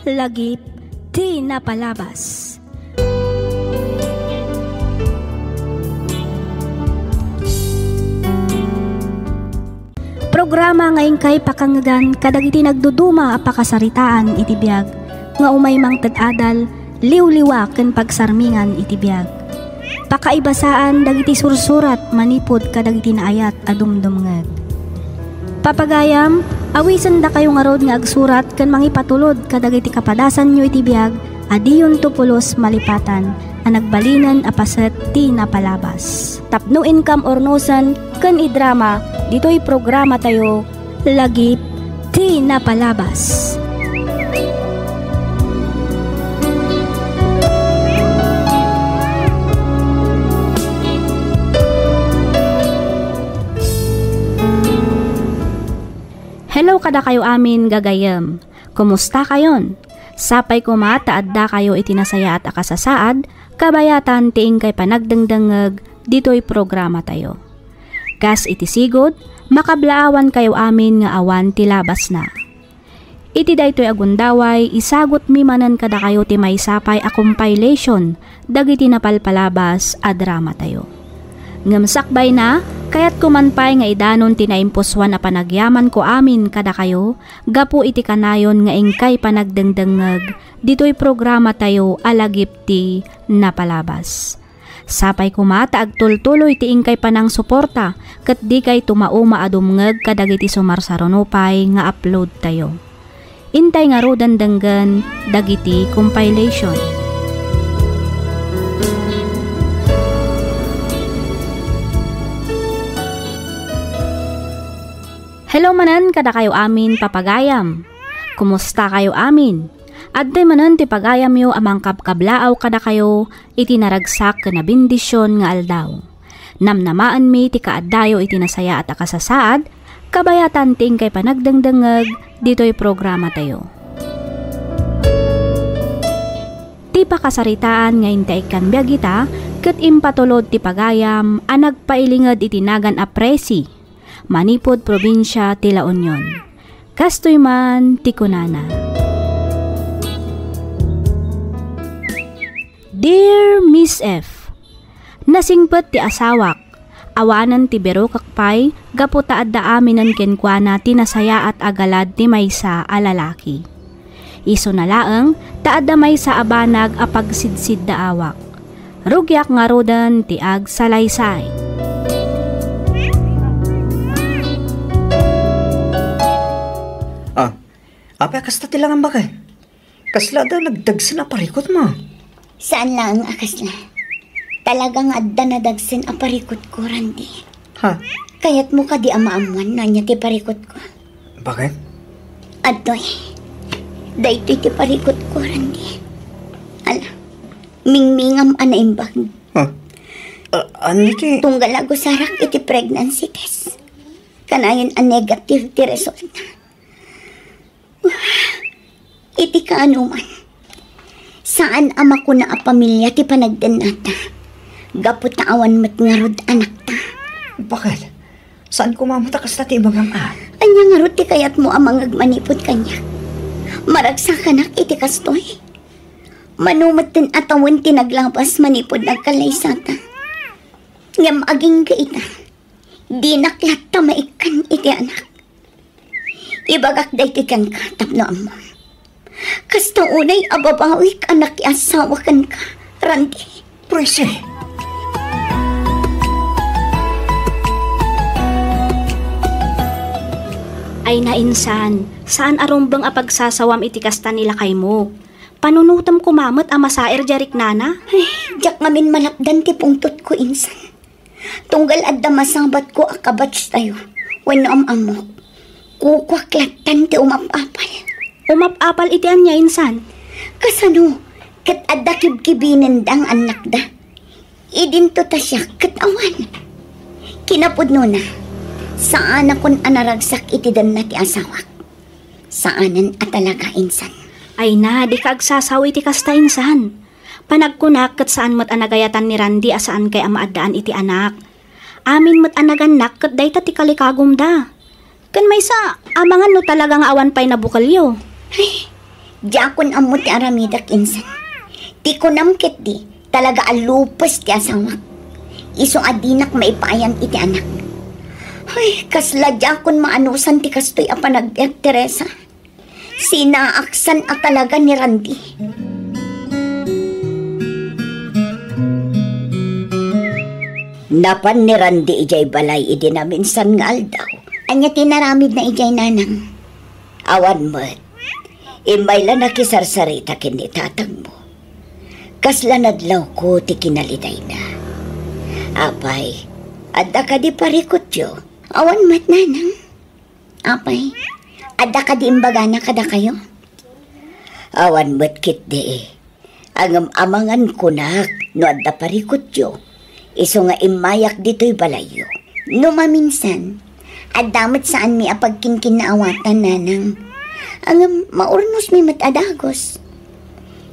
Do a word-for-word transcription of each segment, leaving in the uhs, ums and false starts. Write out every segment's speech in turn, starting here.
Lagip ti napalabas. Programa nga inkay pakangedan kadagiti nagduduma a pakasaritaan iti biag nga umay mangted adal, liwliwa ken pagsarmingan iti biag. Pakaibasaan dagiti sursurat manipud kadagiti naayat a dumdumngeg. Papagayam, awisendakayo ngarud nga agsurat ken mangipatulod kadagiti kapadasanyo iti biag a diyonto pulos malipatan a nagbalinen a paset ti napalabas. Tapno inkam urnosen ken idrama ditoy programatayo, Lagip ti Napalabas. Hello kadakayo amin, gagayyem. Kumustakayon? Sapay koma ta addakayo iti nasayaat a kasasaad, kabayatan ti inkay panagdengdengngeg ditoy programatayo. Kas iti sigud, makablaawankayo amin nga awan ti labasna. Iti daytoy a gundaway, isagutmi manen kadakayo ti maysa pay a compilation dagiti napalpalabas a dramatayo. Ngem sakbayna, kayatko man pay nga idanon ti naimpusoan a panagyamanko amin kadakayo gapu iti kanayon nga inkay panagdengdengngeg ditoy programatayo a Lagip ti Napalabas. Sapay koma ta agtultuloy ti inkay panangsuporta ket dikay tumauma a dumngeg kadagiti sumarsaruno pay nga uploadtayo. Intay ngaruden denggen dagiti compilation. Hello manen kadakayo amin, papagayam. Kumustakayo amin? Adtoy manen ti pagayamyo a mangkabkablaaw kadakayo iti naragsak ken nabendision nga aldaw. Namnamaenmi ti kaaddayo iti nasayaat a kasasaad, kabayatan ti inkay panagdengdengngeg ditoy programatayo. Ti pakasaritaan nga intaikkan biag ita ket impatulod ti pagayam a nagpailinged iti nagan a Presi, manipud probinsia ti La Union. Kastoy man ti kunana, Dear Miss F, nasingpet ti asawak. Awanen ti birokek pay gapu ta adda aminen kenkuana ti nasayaat a galad ti maysa a lalaki. Isuna laeng ta adda maysa a banag a pagsidsiddaawak. Rugiak ngaruden ti agsalaysay. Ah, apay a kasta ti langan, baket? Kasla adda nadagsen a parikutmo? Saan laeng a kasla. Talaga nga adda nadagsen a parikutko, Randy. Ha? Kayatmo kadi a maammuan no ania ti parikutko? Baket? Adtoy. Daytoy ti parikutko, Randy. Ala, mingmingam a naimbag. Ha? Ah, ania ti? Tunggal a usarak iti pregnancy test. Kanayon a negative ti resulta. Iti kaanoman, saan a makuna a pamilia ti panagdennata, gapu ta awan met ngarud anakta. Baket? Saan koma met a kasta ti imagam a? Ania ngarud ti kayatmo a mangngeg manipud kaniak? Maragsakanak iti kastoy? Mano metten a tawen ti naglabas manipud nagkallaysata? Ngem agingga ita, dinak latta maikkan iti anak. Ibagak daytoy kenka tapno ammom. Kasta unay a babawik a nakiasawa kenka, Randy. Presi. Ay na, insan, saan a rumbeng a pagsasawam iti kasta ni lakaymo. Panunotem koma met a masaer diay riknana? Ay, diak ngamin malapdan ti pungtotko, insan. Tunggal adda masabatko a kabatchtayo wenno am-ammok, kukuak lattan ti umap-apal. Umap-apal iti ania, insan? Kasano ket adda kibkibinenda nga annakda? Idinto ta siak ket awan. Kinapudnona, saanakon a naragsak iti denna ti asawak. Saanen a talaga, insan. Ay na, dika agsasao iti kasta, insan. Panagkunak ket saan met a nagayatan ni Randy a saankay a maaddaan iti anak. Amin met a nagannak ket dayta ti kalikagumda. Ken maysa, amangan no talaga nga awan pay nabukelyo. Ay, Diakon ammo ti aramidek, insan. Ti kunam ketdi, talaga a lupes ti asawak. Isu a dinak maipaayam iti anak. Ay, kasla diakon maanusan ti kastoy a panagbiag, Teresa. Sinaaksan a talaga ni Randy. Napan ni Randy idiay balay idi naminsan nga aldaw. Ania ti inaramidna idiay, nanang? Awan met. Immay la nakisarsarita ken ni tatangmo. Kasla nadlawko ti kinalidayna. Apay, adda kadi parikutyo? Awan met, nanang. Apay, adda kadi imbagana kadakayo? Awan met ketdi. Ngem amangan kunak no adda parikutyo, isu nga immayak ditoy balayyo. No maminsan, adda met saanmi a pagkinkinnaawatan, nanang. Ngem maurnosmi met a dagus.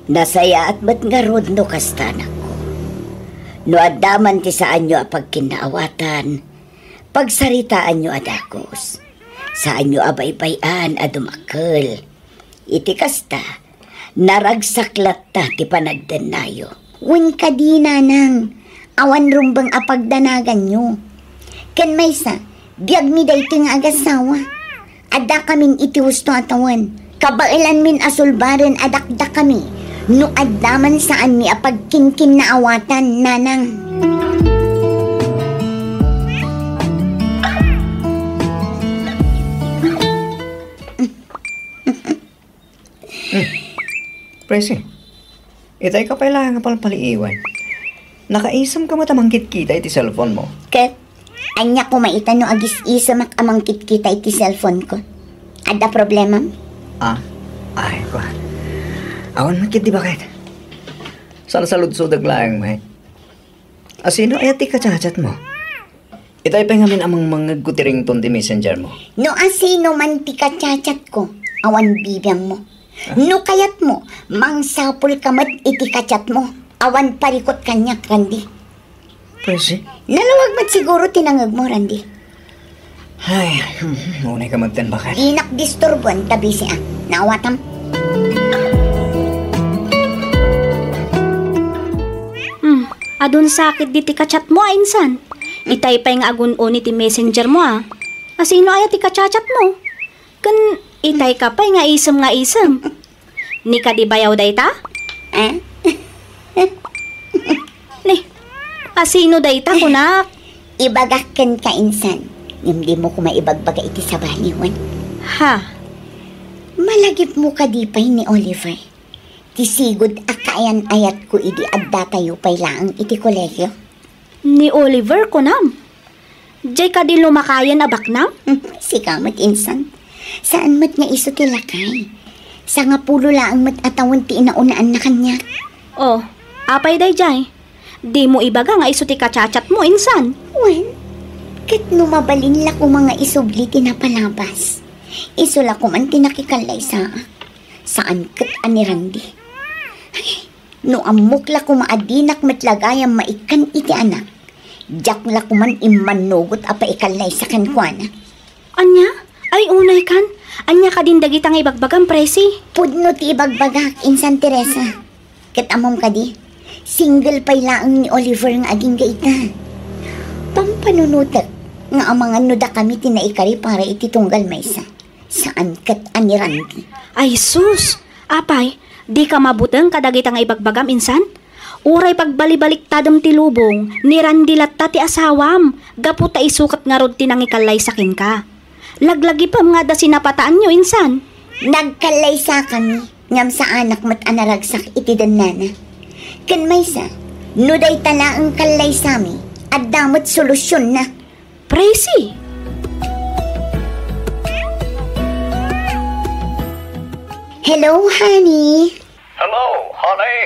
Nasayaat met ngarud no kasta, anakko. No adda man ti saanyo a pagkinnaawatan, pagsaritaanyo a dagus. Saanyo a baybay-an a dumakkel. Iti kasta, naragsak latta ti panagdennayo. Wen kadi, nanang, awan rumbeng a pagdanaganyo. Ken maysa, biagmi daytoy nga agasawa. Addakamin iti husto a tawen. Kabaelanmin a sulbaren a dakdakami no adda man saanmi a pagkinkinnaawatan, nanang. Hmm. Presi, itay ka pay laeng a palpaliiwen. Nakaisem ka met a mangkitkita iti cellphone mo? Ket, ania koma ita no agis-isemak a mangkitkita iti cellphone ko? Adda problemam? Ah, ay, kuan. Awan met ketdi baket. Salsaludsodek laeng met. Asino aya ti kachat-chat mo? Itay pay ngamin a mangmangngegko ti ringtone ti messenger mo. No asino man ti kachat-chat ko, awan bibiangmo. Ah. No kayatmo, mangsapul ka met iti kachat mo. Awan parikut kaniak, Randy. Presi? Nalawag met siguro ti nangegmo, Randy. Ay, hmm, unay ka met ken baket. Dinak disturboen ta busy a. Naawatam? Hmm, adun sakit diti kachat mo a insan. Itay pay nga agun-uni ti messenger mo a. Asino aya ti kachat-chat mo? Ken itay ka pay nga isem nga isem. Ni kadi bayaw dayta? Eh? Ni, asino dayta, kunak? Ibagak kenka insan, ngem dimo koma ibagbaga iti sabaliwan. Ha? Malagipmo kadi pay ni Oliver? Ti sigud a kaayan-ayatko idi addatayo pay laeng iti kolegio. Ni Oliver, kunam? Diay kadi lumakayen a baknang? Sika met, insan. Saan met nga isu ti lakay. Sangapulo laeng met a tawen ti inaunaan na kaniak. Oh, apay daydiay? Dimo ibaga nga isu ti kachat-chat mo, insan? Wen, ket no mabalin la koma nga isubli ti napalabas, isu la koman ti nakikallaysaak. Saan ket a ni Randy. Ay, no ammok la koma a dinak met la gayam maikkan iti anak, diak la koman immannugot a paikallaysa kenkuana. Ania? Ay, unay kan. Ania kadin dagita nga ibagbagam, Presi? Pudno ti ibagbagak, insan Teresa. Ket ammom kadi, single pay laeng ni Oliver nga agingga ita. Pampanunotek nga amangan no dakami ti naikari para iti tunggal maysa. Saan ket a ni Randy. Ay sus! Apay, dika mabuteng kadagita nga ibagbagam insan? Uray pagbalibaliktadem ti lubong, ni Randy latta ti asawam, gapu ta isu ket ngarud ti nangikallaysa kenka. Laglagipem nga adda sinapataanyo insan. Nagkallaysakami, ngem saanak met a naragsak iti dennana. Ken maysa, no dayta laeng kallaysami, adda met solusionna. Presi! Hello, honey. Hello, honey.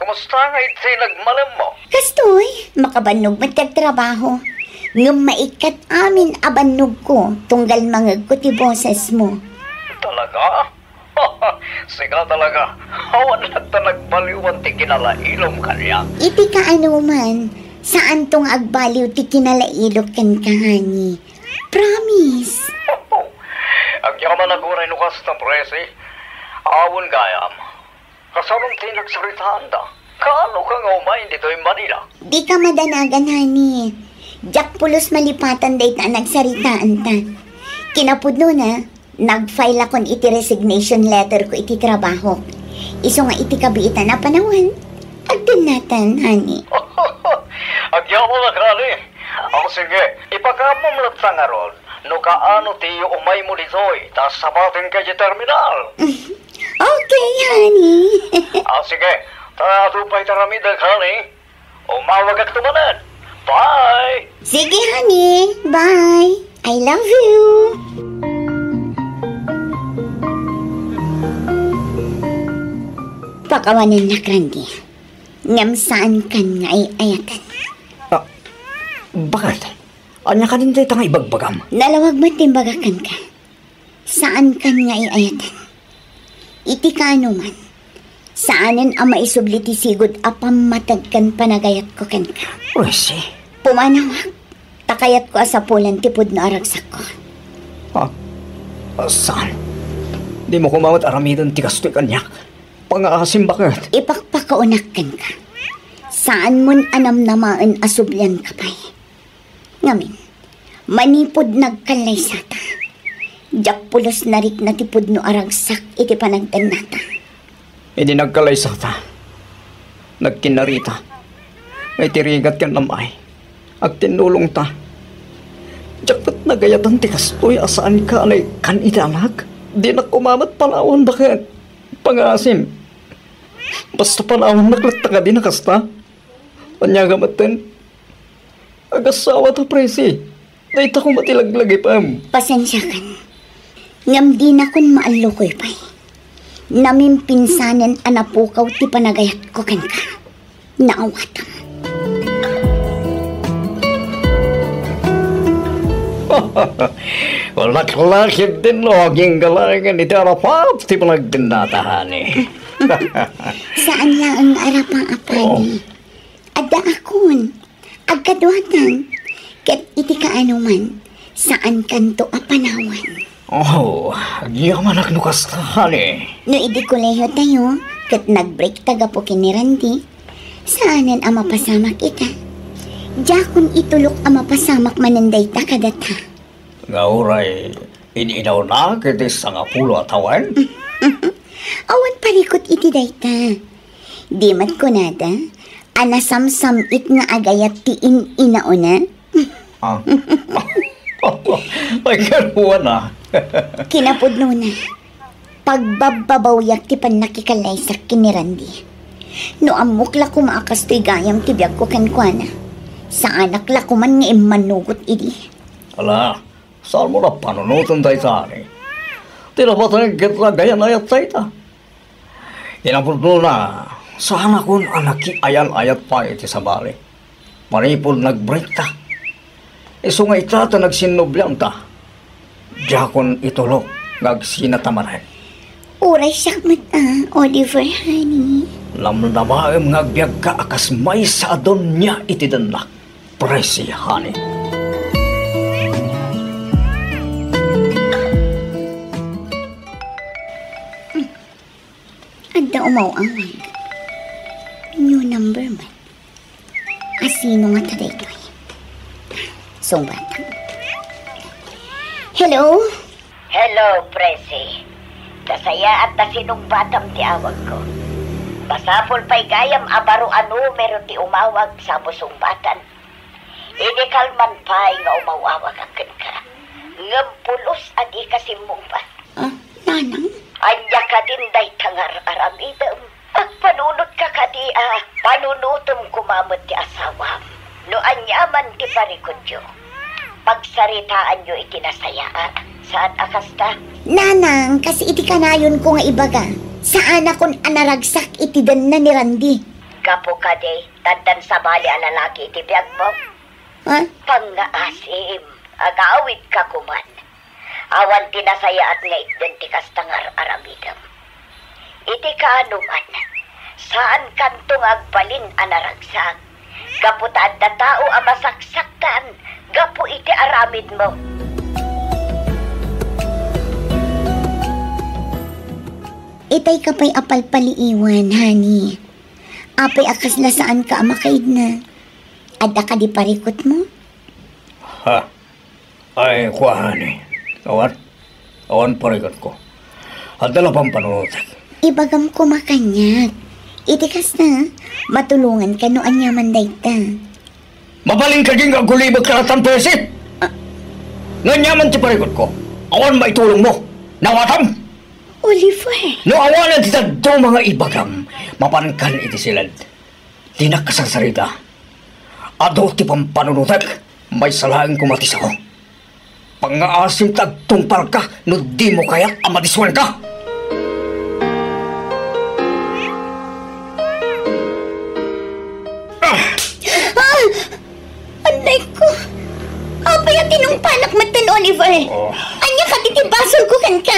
Kumusta nga iti nagmalemmo? Kastoy, makabannog met ti agtrabaho. Ngem maikkat amin a bannogko tunggal mangegko ti bosesmo. Talaga? Sika talaga. Awan latta nagbaliwan ti kinalailom kaniak. Iti kaanoman, saanto nga agbaliw ti kinalailok kenka, honey. Promise. Agyamanak uray no kasta, Presi. Awan gayam. Kasano ti nagsaritaanda? Kaano ka nga umay ditoy Manila? Dika madanagan, honey. Diak pulos malipatan dayta a nagsaritaanta. Kinapudnona, nag-file akon iti resignation letter ko iti trabaho. Isu nga iti kabiitan a panawen, agdennatan, honey. Agyamanak, honey. O sige, ipakaammo latta ngarud no kaano ti umaymo ditoy, ta sabatenka iti terminal. Okay, honey. Ah, sige. Ta, adu pay ti aramidek, honey. Umawagakto manen. Bye! Sige, honey. Bye. I love you. Pakawanennak, Randy. Ngem saankan nga ay-ayaten. Ah, bakit? Ania kadin dayta nga ibagbagam? Nalawag met ti imbagak kenka. Saankan nga ay-ayaten. Iti kaano man, saanen a maisubli ti sigud a pammateg ken panagayatko kenka. Presi? Pumanawak, ta kayatko a sapulan ti pudno a ragsakko. Ah, ah, saan? Dimo koma met aramiden ti kastoy kaniak. Pangaasim, baket. Ipakpakaonak kenka. Saanmon a namnamaen a sublianka pay. Ngamin, manipud nagkallaysata, diak pulos narikna ti pudno a ragsak iti panagdennata. Idi nagkallaysata, nagkinnarita, nga iti rigat ken am-ay, agtinnulongta. Diak met nagayatan ti kastoy a saanka a naikkan iti anak. Dinak koma met panawan, baket. Pangaasim. Basta panawannak latta kadin a kasta. Ania nga metten? Agassawa ta, Presi. Dayta koma ti laglagipem. Pasensiakan. Ngem dinakon maallukoy pay. Namimpinsanen a napukaw ti panagayatko kenka. Naawatam. Laklakit din, no, aginggalangen iti arapaap ti panagdennata, honey. Saan laeng nga arapaap, honey. Adda akon. Agkaduatan. Ket iti kaano man, saankanto a panawan. Oh, agyamanak no kasta, honey. No idi kolehiyotayo, ket nag-breakta gapu ken ni Randy, saanen a mapasamak ita. Diakon itulok a mapasamak manen dayta kadata. Nga uray in-inawnak iti sangapulo a tawen? Awan parikut iti dayta. Di met kunada a nasamsam-it nga agayat ti in-inauna? Ah. Ay, karuana. Kinapudnona, pagbababawyak ti pannakikallaysak ken ni Randy. No ammok la koma a kastoy gayam ti biagko kenkuana, saanak la koman nga immanugot idi. Ala, saanmo la panunoten dayta, honey. Ti napateg ket nagayan-ayat dayta. Kinapudnona, saanakon a nakiayan-ayat pay iti sabali. Manipud nag-breakta. Isu nga ita ta nagsinnublianta. Diakon itulok nga agsinata manen. Uray siak met a, Oliver, honey. Namnamaem nga agbiagka a kas maysa a donia iti dennak, Presi, honey. Adda umaw-awag. New number man. Asino ngata daytoy? Sungbatak. Hello? Hello, Presi. Nasayaat ta sinungbatam ti awagko. Masapul pay gayam a baro a numero ti umawag sa musungbatan. Idi kalman pay nga umaw-awagak kenka, ngem pulos a dika simmungbat. Ah, nanang? Ania kadin dayta nga ar-aramidem? Agpanunotka kadi a panunotem koma met ti asawam. No aniaman ti parikutyo, pagsaritaanyo iti nasayaat. Saan a kasta? Nanang, kas iti kanayonko nga ibaga, saanakon a naragsak iti denna ni Randy. Gapu kadi, ta addan sabali a lalaki iti biagmo? Ha? Pangngaasim, agawidka koman. Awan ti nasayaat nga itden ti kasta nga ar-aramidem. Iti kaano man, saankanto nga agbalin a naragsak, gapu ta adda tao a masaksaktan gapu iti aramidmo. Itay ka pay a palpaliiwan, honey. Apay a kasla saanka a makaidna? Adda kadi parikutmo? Ha? Ay, kua, honey. Awan. Awan parikutko. Adda la pampanunotek. Ibagam koma kaniak. Iti kasta, matulonganka no aniaman dayta. Mabalin kadi nga agulibek ka latta, Presi? Ah. No aniaman ti parikutko, awan maitulongmo. Nawatam? Oliver. No awanen ti dadduma nga ibagam, mapankan iti siled. Dinak kasarsarita. Adu ti pampanunotek, maysa laeng koma ti sao. Pangngaasim ta agtungpalka no dimo kayat a madiswenka. Ah! Annayko! Apay a tinungpalak metten, Oliver? Oh. Ania kadi ti basolko kenka?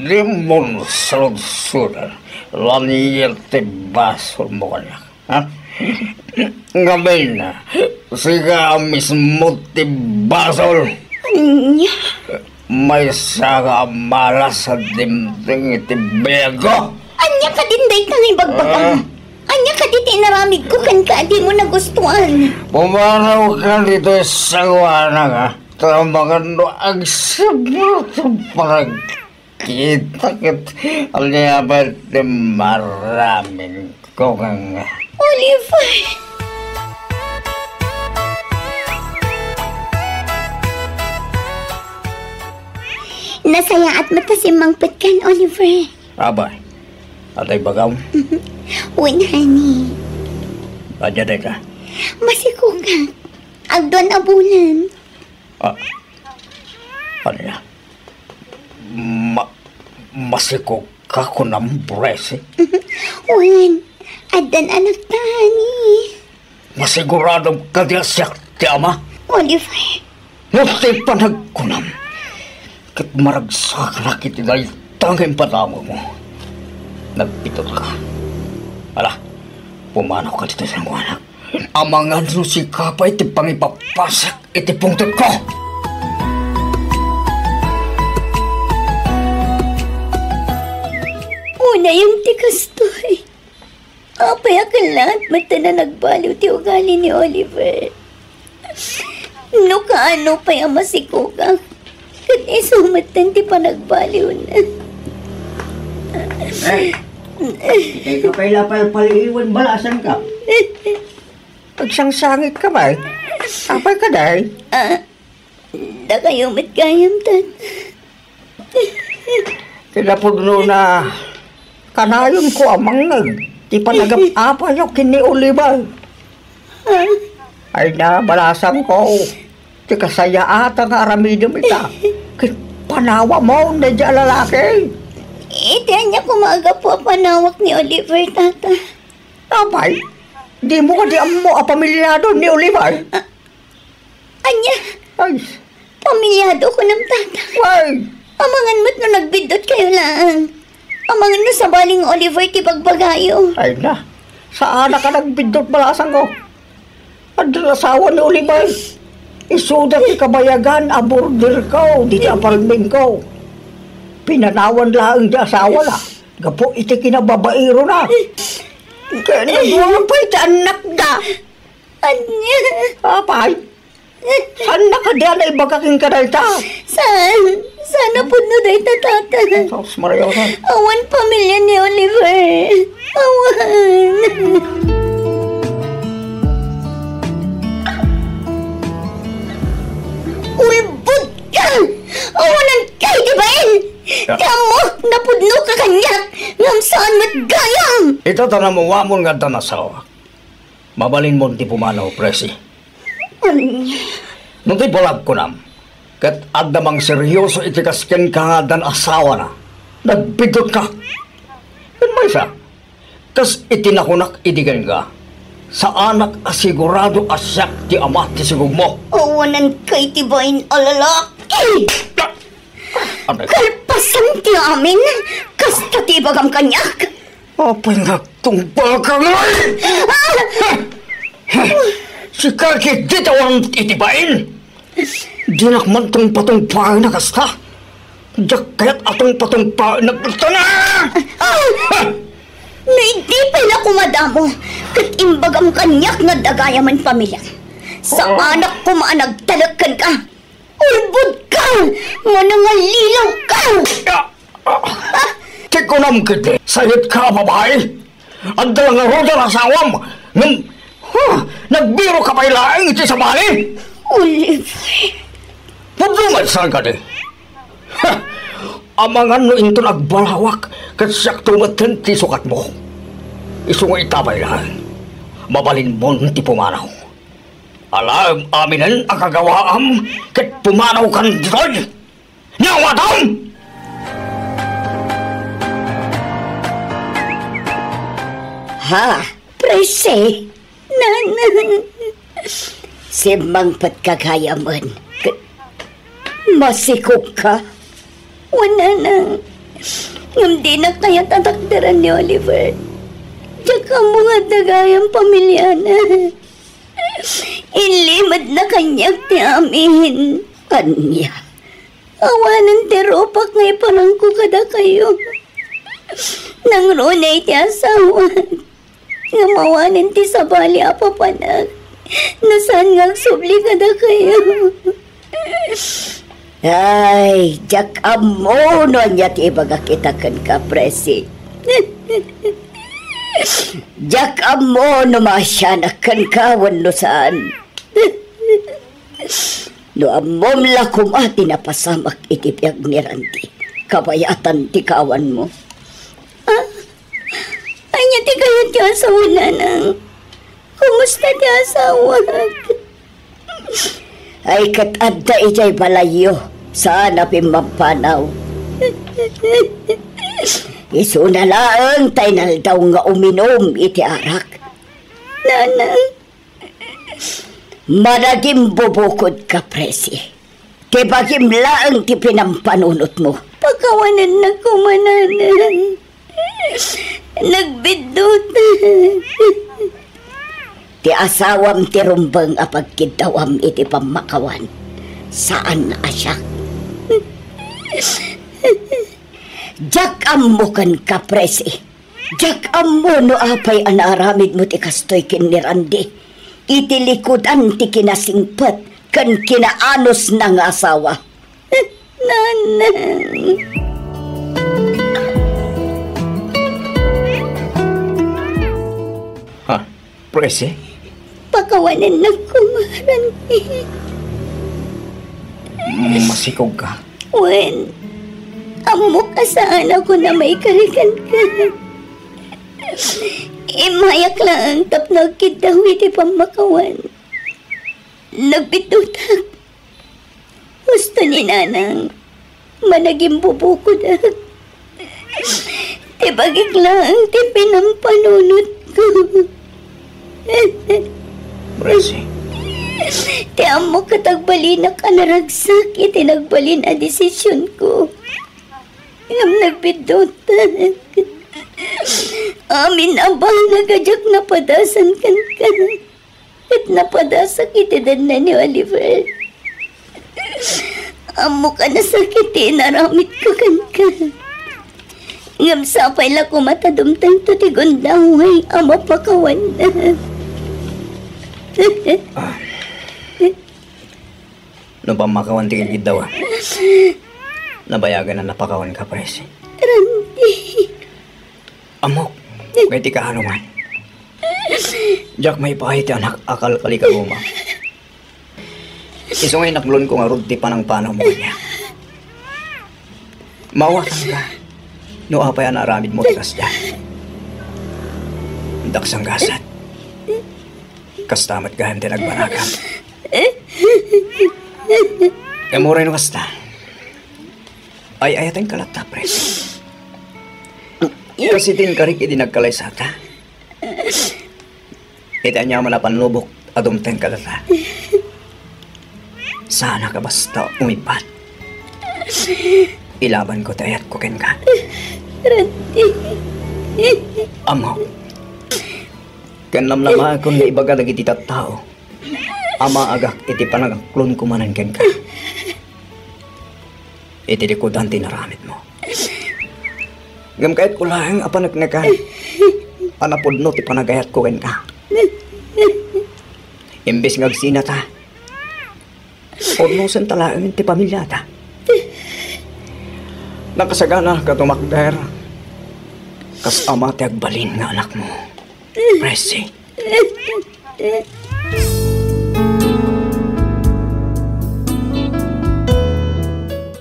Dimon sarudsodan, lanier ti basolmo kaniak, ha? Ngamin, sika mismo ti basol. Ania? Maysa ka a malas a dimteng iti biagko. Ania kadin dayta nga ibagbagam? Ah. Ania kadi ti inaramidko kenka a dimo nagustuan? Pumanaw ka ditoy sangoanak, ha? Ta amangan no agsubli ti panagkita ket ania pay ti maramidko kenka. Oliver! Nasayaat met ta simmangpetkan, Oliver. Apay, adda ibagam? Wen, honey. Ania dayta? Masikogak. Agduan a bulan. Ah, ania? Ma-, masikogka kunam, Presi? Wen, addan anakta, honey. Masiguradom kadi a siak ti ama? Oliver. No ti panagkunam, ket maragsaknak iti dayta nga impatamagmo. Nagpitutka. Ala, pumanawka ditoy sangoanak. Amangan no sika pay ti pangipapasak iti pungtotko. Unayam ti kastoy. Apay a ket laeng met ta nagbaliw ti ugali ni Oliver. No kaano pay a masikogak, ket isu metten ti panagbaliwna. Ay, ikaw pay la palpaliiwan, balasangka. Agsangsangitka pay. Apay kadi? Ah, dakayo met gayam, Tata. Kinapudnona, kanayonko a mangngeg ti panagap-apayo ken ni Oliver. Ay na, balasangko, ti kasayaatan nga aramidem ita, ket panawamon daydiay a lalaki. Iti ania koma a gapu a panawak ni Oliver, Tata? Apay, dimo kadi ammo a pamiliado ni Oliver? Ah, Ania? Ay. Pamiliado kunam, Tata. Ay. Amangan met no nagbiddutkayo laeng. Amangan no sabali nga Oliver ti bagbagayo. Ay na. Saanak a nagbiddut, balasangko. Adda asawa ni Oliver. Isuda ti kabayagan a borderko ditoy apartmentko. Pinanawan laeng ti asawana gapu iti kinababairona. Ket nagmangpay ti annakda. Ania? Apay? Saannak kadi a naibaga kenka dayta? Saan? Saan a pudno dayta, Tata? Sus, Maria, saan? Awan pamilia ni Oliver. Awan. Ulbod ka! Awanan ka iti bain! Ya. Ti ammo, napudno ka kaniak, ngem saan met gayam! Ita ta namuamon nga adda nasawak. Mabalinmon ti pumanaw, Presi. Ania? No ti bulag kunam, ket adda mangseryoso iti kas kenka nga addan asawana, nagbiddutka. Ken maysa, kas iti nakunak idi kenka, saanak a sigurado a siak ti ama ti sigogmo. Awanan ka iti bain a lalaki! Ano? Kalpasan ti amin! Kasta ti ibagam kaniak! Apay nga agtungpalka ngay? Ah! Sika ket di tawan iti bain. Dinak man tungpatungpalna kasta. Diak kayat a tungpatungpaennak. Ah! No idi pay la kumadamo, ket imbagam kaniak nga adda gayamen pamiliam. Saanak koma a nagtalek kenka. Ulbodka! Manangalilaw ka! Ah! Ti kunam ketdi, sayetka a babai? Adda la ngaruden a asawam, ngem, huh, nagbiroka pay laeng iti sabali? Oliver. Pudno met saan kadi? Ha! Amangan no inton agbalawak, ket siakto metten ti sukatmo. Isu nga ita pay laeng, mabalinmon ti pumanaw. Alaem aminen a kagawaam ket pumanawkan ditoy. Naawatam! Ha, Presi? Nanang, simmangpetka gayamen. Masikogka? Wen, Nanang. Ngem dinak kayat a takderen ni Oliver. Diak ammo nga adda gayam pamiliana. Inlimedna kaniak ti amin. Ania? Awanen ti rupak nga iparangko kadakayo. Nangruna iti asawak. Ngem awanen ti sabali a papanak. No saan nga agsubli kadakayo. Ay, diak ammo no ania ti ibagak ita kenka, Presi. Diak ammo no maasianak kenka wenno saan. No ammom la koma ti napasamak iti biag ni Randy, kabayatan ti kaawanmo. Ah, ania ti kayatyo a sawen, Nanang? Kumusta ti asawak? Ay, ket adda idiay balayyo, saan a pimmamppanaw. Isuna laeng ta inaldaw nga uminum iti arak. Nanang, managimbubukodka, Presi. Ti bagim laeng ti pinampanunotmo. Pakawanennak koma, Nanang. Nagbiddutak. Ti asawam ti rumbeng a pagkiddawam iti pammakawan. Saan a siak. Diak ammo kenka, Presi. Diak ammo no apay a naaramidmo ti kastoy ken ni Randy iti likudan ti kinasingpet ken kinaanusna nga asawa. Nanang. Ha? Presi? Pakawanennak koma, Randy. Masikogka? Wen, ammok a saan a kunam a ikari kenka. Immayak laeng tapno agkiddaw iti pammakawan. Nagbiddutak. Husto ni Nanang, managimbubukodak. Ti bagik laeng ti pinampanunotko. Presi. Ti ammok ket agbalinak a naragsak iti nagbalin a desisionko. Ngem nagbiddutak. Amin a banag a diak napadasan kenka. Ket napadasak iti denna ni Oliver. Ammok a nasakit ti inaramidko kenka. Ngem sapay la koma ta dumtengto ti gundaway a mapakawan. Ah. No pammakawan ti gidgiddawa, nabayagen a napakawanka, Presi. Randy. Ammok, nga iti kaano man, diak maipaay ti anak a kalkali ka koma. Isu nga inakblonko ngarud ti panangpanawmo kaniak. Maawatanka no apay a naaramidmo ti kasdiay. Daksang gasat. Kasta met gayam ti nagbanagam. Ngem uray no kasta, ay-ayatenka latta, Presi. Kas iti inkarik idi nagkalaysata. Iti aniaman a pannubok a dumteng kadata, saanka basta umibbat. Ilabanko ti ayatko kenka. Randy. Ammok, ken namnamaekon nga ibaga dagiti tattao a maagak iti panangaklonko manen kenka. iti likudan ti inaramidmo. Ngem kayatko laeng a paneknekan a napudno ti panagayatko kenka. Imbes nga agsinata, pudnosenta laeng ti pamiliata. Nakasagana ka tumakder kas ama ti agbalin nga anakmo, Presi.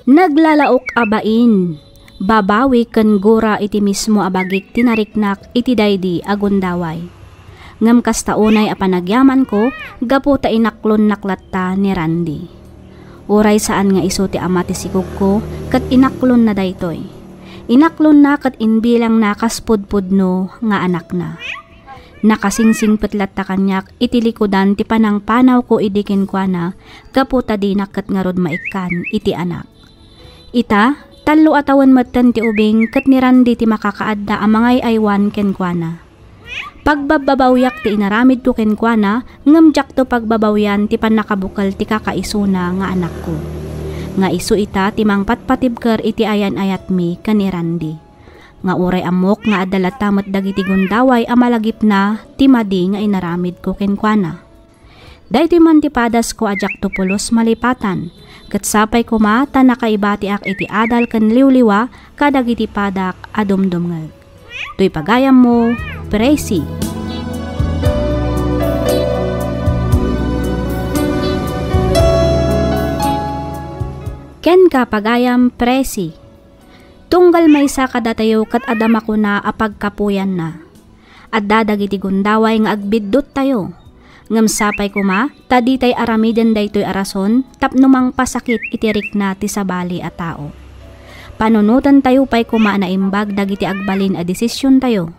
Naglalaok a bain, babawi ken gura iti mismo a bagik ti nariknak iti daydi a gundaway. Ngem kasta unay a panagyamanko gapu ta inaklonnak latta ni Randy. Uray saan nga isu ti ama ti sigugko ket inaklonna daytoy. Inaklonna ket imbilangna kas pudpudno nga anakna. Nakasingsingpet latta kaniak iti likudan ti panangpanawko idi kenkuana gapu ta dinak ket ngarud maikkan iti anak. Ita, tallo a tawen metten ti ubing ket ni Randy ti makakaadda a mangay-aywan kenkuana. Pagbabbabawiak ti inaramidko kenkuana ngem diakto pagbabawian ti pannakabukel ti kakaisuna nga anakko. Nga isu ita ti mangpatpatibker iti ayan-ayatmi ken ni Randy. Nga uray ammok nga adda latta met dagiti gundaway a malagipna ti madi nga inaramidko kenkuana. Daytoy man ti padasko a diakto pulos malipatan, ket sapay koma ta nakaibatiak iti adal ken liwliwa kadagiti padak a dumdumngeg. Toy pagayammo, Presi. Kenka, pagayam, Presi. Tunggal maysa kadatayo ket adda makuna a pagkapuyanna. Adda dagiti gundaway nga agbidduttayo. Ngem sapay koma ta ditay aramiden daytoy a rason tapno mangpasakit iti rikna ti sabali a tao. Panunotentayo pay koma a naimbag dagiti agbalin a desisiontayo.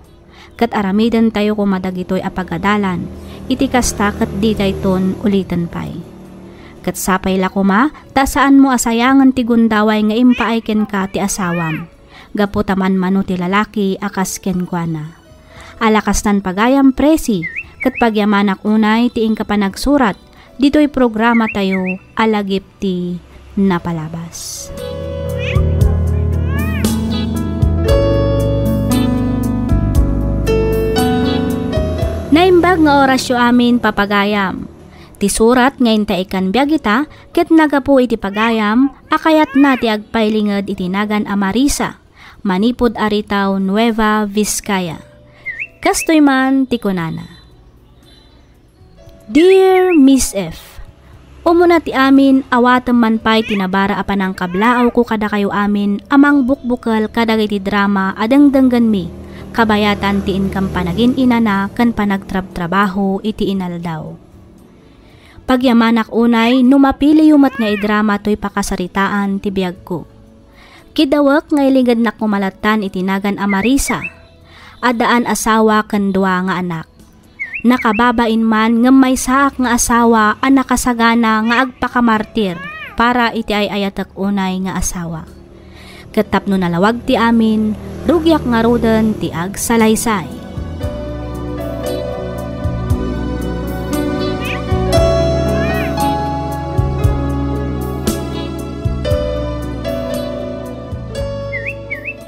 Ket aramidentayo koma dagitoy a pagadalan, iti kasta ket ditayton uliten pay. Ket sapay la koma ta saanmo a sayangen ti gundaway nga impaay kenka ti asawam, gapu ta manmano ti lalaki a kas kenkuana. Ala kastan pagayam, Presi, ket pagyamanak unay ti inka panagsurat ditoy programatayo a Lagip ti Napalabas. Naimbag nga orasyo amin, papagayam. Ti surat nga intaekan biag ita ket nagapu iti pagayam a kayatna ti agpailinged iti nagan a Marisa, manipud Aritao, Nueva Vizcaya. Kastoy man ti kunana. Dear Miss F, umuna ti amin, awatem man pay ti nabara a panangkablaawko kadakayo amin a mangbukbukel kadagiti drama a dengdenggenmi, kabayatan ti inkam panagin-inana ken panagtrabtrabaho iti inaldaw. Pagyamanak unay no mapiliyo met nga idrama toy pakasaritaan ti biagko. Kidawek nga ilingednak koma lattan iti nagan a Marisa. Addaan asawa ken dua nga anak. Nakababain man ngem maysaak nga asawa a nakasagana nga agpakamartir para iti ay-ayatek unay nga asawa. Ket tapno nalawag ti amin, rugiak ngaruden ti agsalaysay.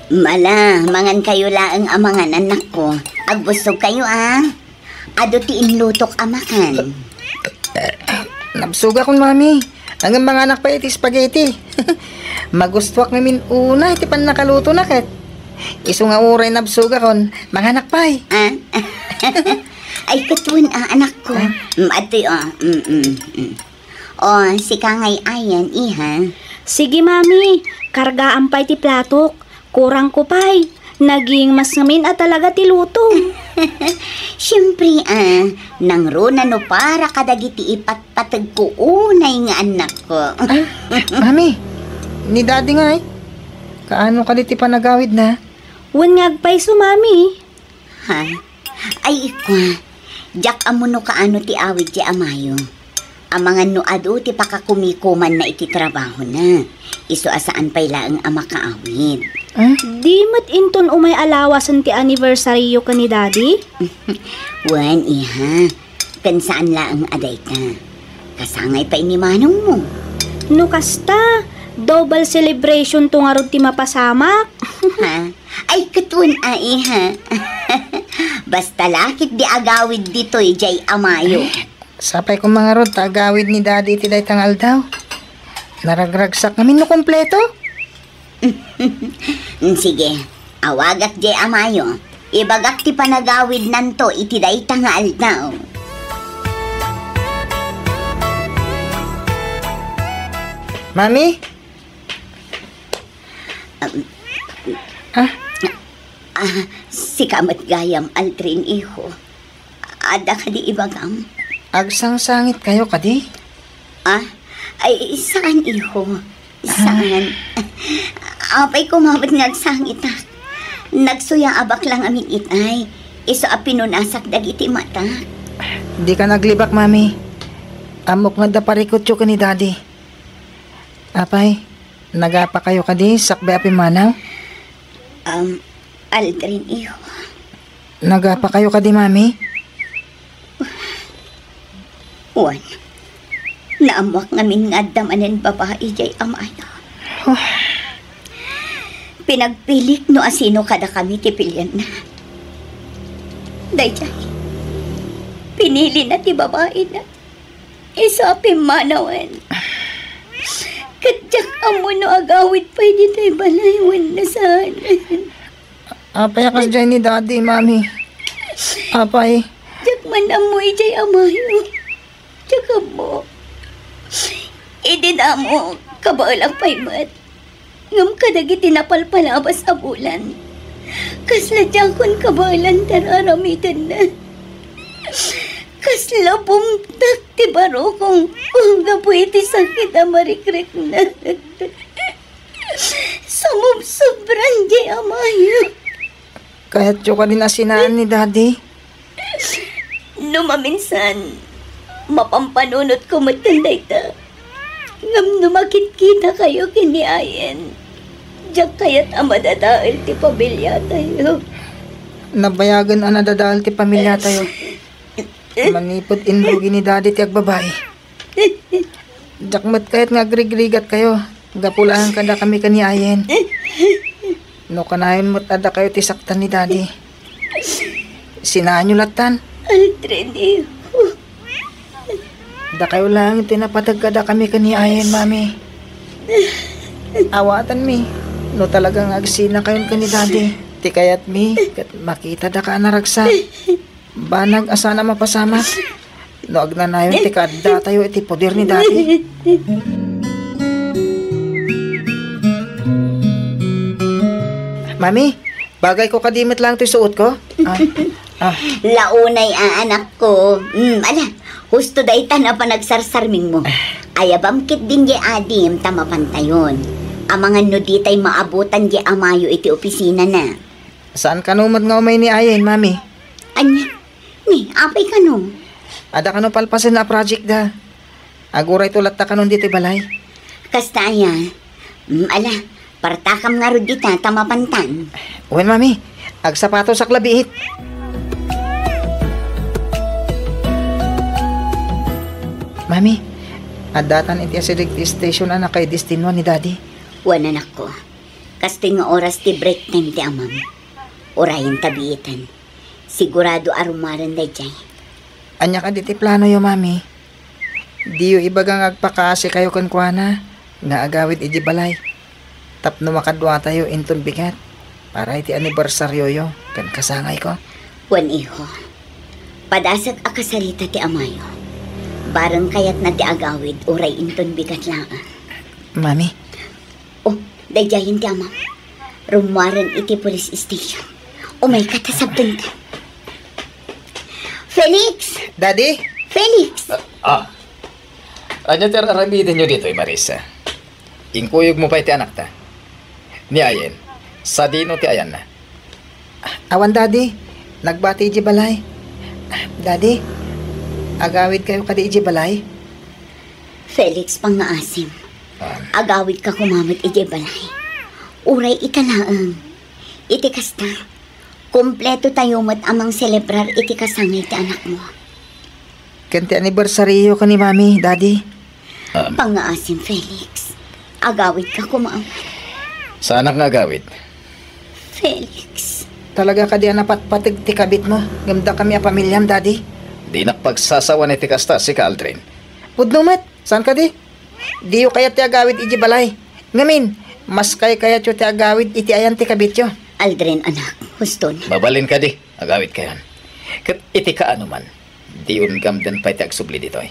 Mala, mangankayo laeng a mangan, annakko. Agbusog kayo, a. Adu ti inlutok a makan. Nabsogakon, Mami. Ngem manganak pay iti spaghetti. Magustuak ngamin unay ti pannakalutona ket. Isu nga uray nabsogakon, manganak pay. Ah? Ay, ket wen, a, anakko. Ah? Mm, adtoy, a. Mm, mm, mm. O, sika ngay ayan, iha. Sige, Mami. Kargaam pay ti platok. Kurangko pay. Naging mas ngamin a talaga ti luto. Siempre, a, nangruna no para kadagiti ipatpategko unay nga annakko. Ay, Mami, ni Daddy ngay, kaano kadi ti panagawidna? Wen nga agpayso, Mami. Ha? Ay, ikwa, diak ammo no kaano ti awid ti amayo. Amangan no adu ti pakakumikumanna iti trabahona. Isu a saan pay laeng a makaawid. Ah? Di met inton umay a lawasen ti anniversaryo ken ni Daddy? Wen, iha. Ken saan laeng a dayta. Kasangay pay ni manongmo. No kasta, Double celebration to ngarud ti mapasamak. Ha? Ay, ket wen, ai, ha? Basta la ket di agawid ditoy jay a Mayo. Sapay ko mangarud ta agawid ni Daddy iti dayta nga aldaw. Naragragsak ngamin no kompleto. Mm, sige, awagak jay a Mayo. Ibagak ti panagawidnanto iti dayta nga aldaw. Mami? Um, Ah? Ah, sika met gayam, Aldrin, iho. Adda kadi ibagam? Agsangsangit kayo kadi? Ah? Ay, saan, iho? Saan? Apay ko met nga agsangitak. Nagsuyaabak lang amin itay. Isu a pinunasak dagiti matak. Di ka naglibak, Mami. Ammok nga adda parikutyo ken ni Daddy. Apay, nagapa kayo kadi sakbay a pimmanaw? Um, Aldrin, iho. Nagapa kayo kadi, Mami? Wen, naammoak ngamin nga adda manen babai jay a Mayo. Huh. Pinagpilik no asino kadakami ti pilienna. Daydiay, pinilina ti babaina. Isu a pimmanawen. Ket diak ammo no agawid pay ditoy balay wenno saan. Apay a kasdiay ni Daddy, Mami? Apay? Diak man ammo idiay a Mayo. Diak ammo. Idi damo, kabaelak pay met. Ngem kadagiti napalpalabas a bulan, kasla diakon kabaelan ti ar-aramidenna. Kasla bumtak ti barukong gapu iti sakit a marikrikna. Sumubsobran diay a Mayo. Kayatyo kadi a sinaan ni Daddy? No maminsan, mapampanunotko met ken dayta. Ngem no makitkita kayo ken ni Ayen, diak kayat a madadael ti pamiliatayo. Nabayagen a nadadael ti pamiliatayo. Manipud inrugi ni Daddy ti agbabai. Diak met kayat nga agrigrigat kayo. Gapu laeng kadakami ken ni Ayen. No kanayon met a dakayo ti saktan ni Daddy, sinaanyo lattan. Aldrin, iho. Dakayo laeng ti napateg kadakami ken ni Ayen, Mami. Awatenmi no talaga nga agsinakayon ken ni Daddy. Ti kayatmi ket makitadaka a naragsak. Banag a saan a mapasamak no agnanayon ti kaaddatayo iti poder ni Daddy. Mami, bagay ko kadi met laeng toy suot ko? Ah, ah. Launay a, anakko. Mm, ala, husto dayta a panagsarsarmingmo. Ayabam ketdin diay adim ta mapantayon. Amangan no ditay maabutan diay a Mayo iti opisinana. Saan kano met nga umay ni Ayen, Mami? Ania? Ni, apay kano? Adda kano palpasen a project da. Agurayto latta kanon ditoy balay. Kasta aya. Mm, ala, partakam ngarud dita ta mapantan. Wen, Mami. Agsapatosak la biit. Mami, addatan iti asideg ti station a nakaidestinuan ni Daddy. Wen, anakko. Kastoy nga oras ti break time ti amam. Urayen ta biiten. Sigurado a rummuaren daydiay. Ania kadi ti planoyo, Mami? Diyo ibaga nga agpakaasikayo kenkuana nga agawid idiay balay tapno makaduatayo inton bigat para iti anibersarioyo ken kasangayko? Wen, iho. Padasek a kasarita ti amayo. Bareng kayatna ti agawid uray inton bigat laeng. Mami, Oh, daydiayen ti amam. Rummuaren iti police station. Umayka ta sabdengka. Felix! Daddy? Felix! Ah, ah. Ania ti ar-aramidenyo ditoy, Marisa? Inkuyogmo pay ti anakta. Ni Ayen, sadino ti ayanna? Awan, Daddy. Nagbati idiay balay. Daddy, agawid kayo kadi idiay balay? Felix, pangngaasim. Ah. Agawidka koma met idiay balay. Uray ita laeng. Iti kasta, kompleto tayo met a mangselebrar iti kasangay ti anakmo. Ken ti anibersaryo ken ni Mami, Daddy. Ah. Pangngaasim, Felix. Agawidka koma. Saanak nga agawid. Felix. Talaga kadi a napatpateg ti kabitmo ngem dakami a pamiliam, Daddy? Dinak pagsasawan iti kasta, sika, Aldrin. Pudno met, saan kadi? Diyo kayat ti agawid iti balay. Ngamin, mas kaykayatyo ti agawid iti ayan ti kabityo. Aldrin, anak, huston. Mabalin kadi, agawidkayon. Ket iti kaano man, diyon gamden pay ti agsubli ditoy.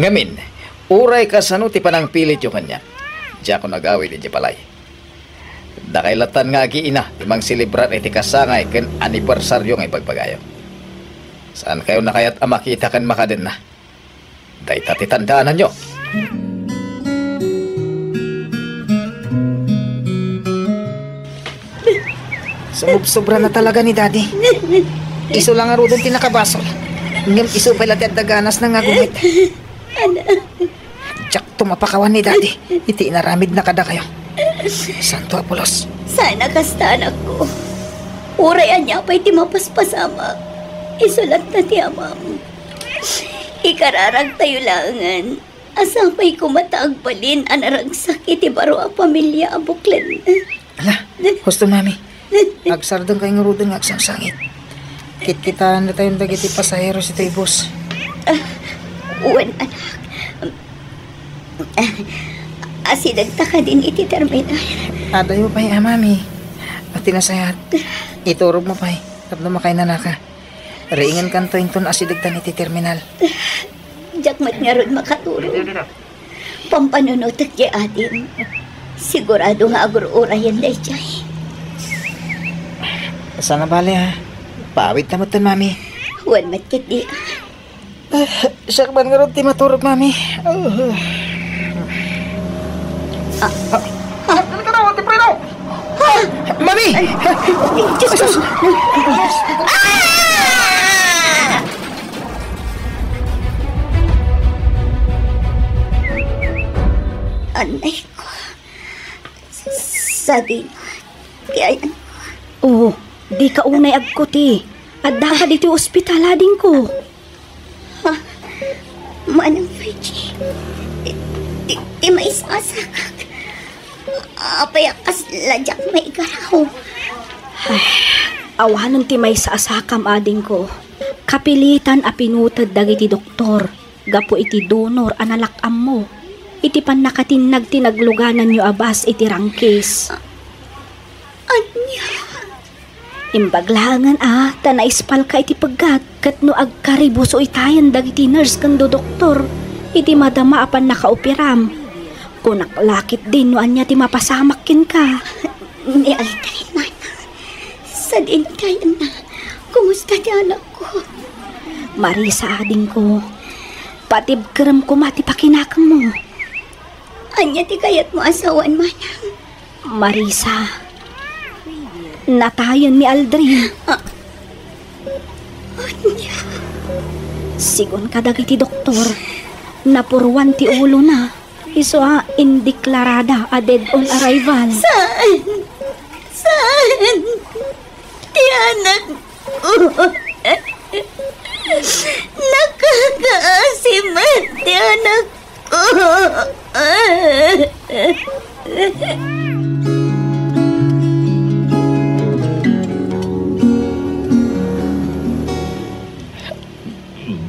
Ngamin, uray kasano ti panangpilityo kaniak, diakon agawid iti balay. Dakay latan nga agiina ti mangselebrar iti kasangay ken anibersario nga ibagbagayo. Saankayon a kayat a makita ken makadenna. Dayta ti tandaananyo. Sumubsobra na talaga ni Daddy. Isu la ngaruden ti nakabasol. Ngem isu pay la ti adda ganasna nga agumit. Anak. Diakto mapakawan ni Daddy iti inaramidna kadakayo. Santo Apolos. Saan a kasta, anakko. Uray ania pay ti mapaspasamak, isu latta ti amam. Ikararagtayo laengen a sapay koma ta agbalin a naragsak iti baro a pamilia a buklen. Ala, husto, Mami. Agsardeng kay ngaruden nga agsangsangit. Kitkitaennatayon dagiti pasaheros iti bus. Ah, wen, anak. Ah, asidegta kadin iti terminal. Adayo pay a, Mami. Iti nasayaat, iturogmo pay tapno makainanaka. Riingenkanto inton asidegtan iti terminal. Diak met ngarud makaturog. Pampanunotek ti adim. Sigurado nga agur-urayen daydiay. Saan a bale, ha? Paawidta metten, Mami. Wen met ketdi. Ah, siak man ngarud ti maturog, Mami. Ah. Ah. Ah. Mami! Ay, Diyos ko! Ah! Anay ko. Sadino ti ayan ko. Oh, dika unay agkuti. Addaka ditoy ospital, adingko. Ha? Manang Virgie, ti, ti, ti maisasakak. Apay a kasla diak maigaraw? Ay, awanen ti maysa a sakam, adingko. Kapilitan a pinuted dagiti doktor gapu iti donor a nalak-ammo iti pannakatinnag ti naglugananyo a bus iti Rangkis. Ania? Imbag laengen a ta naispalka iti peggat ket no agkaribuso itayen dagiti nurse ken doktor iti madama a pannakaoperam. Kunak la ketdin no ania ti mapasamak kenka. Ni Aldrin, manang. Sadin kayenna. Kumusta ti anakko? Marisa, adingko. Patibkerem koma ti pakinakemmo. Ania ti kayatmo a sawen, manang? Marisa, natayen ni Aldrin. Ah. Ania? Sigun kadagiti doktor, napuruan ti ulona. Isu a indeklarada a dead on arrival. Saan? Saan? Ti anakko. Nakakaasi met ti anakko.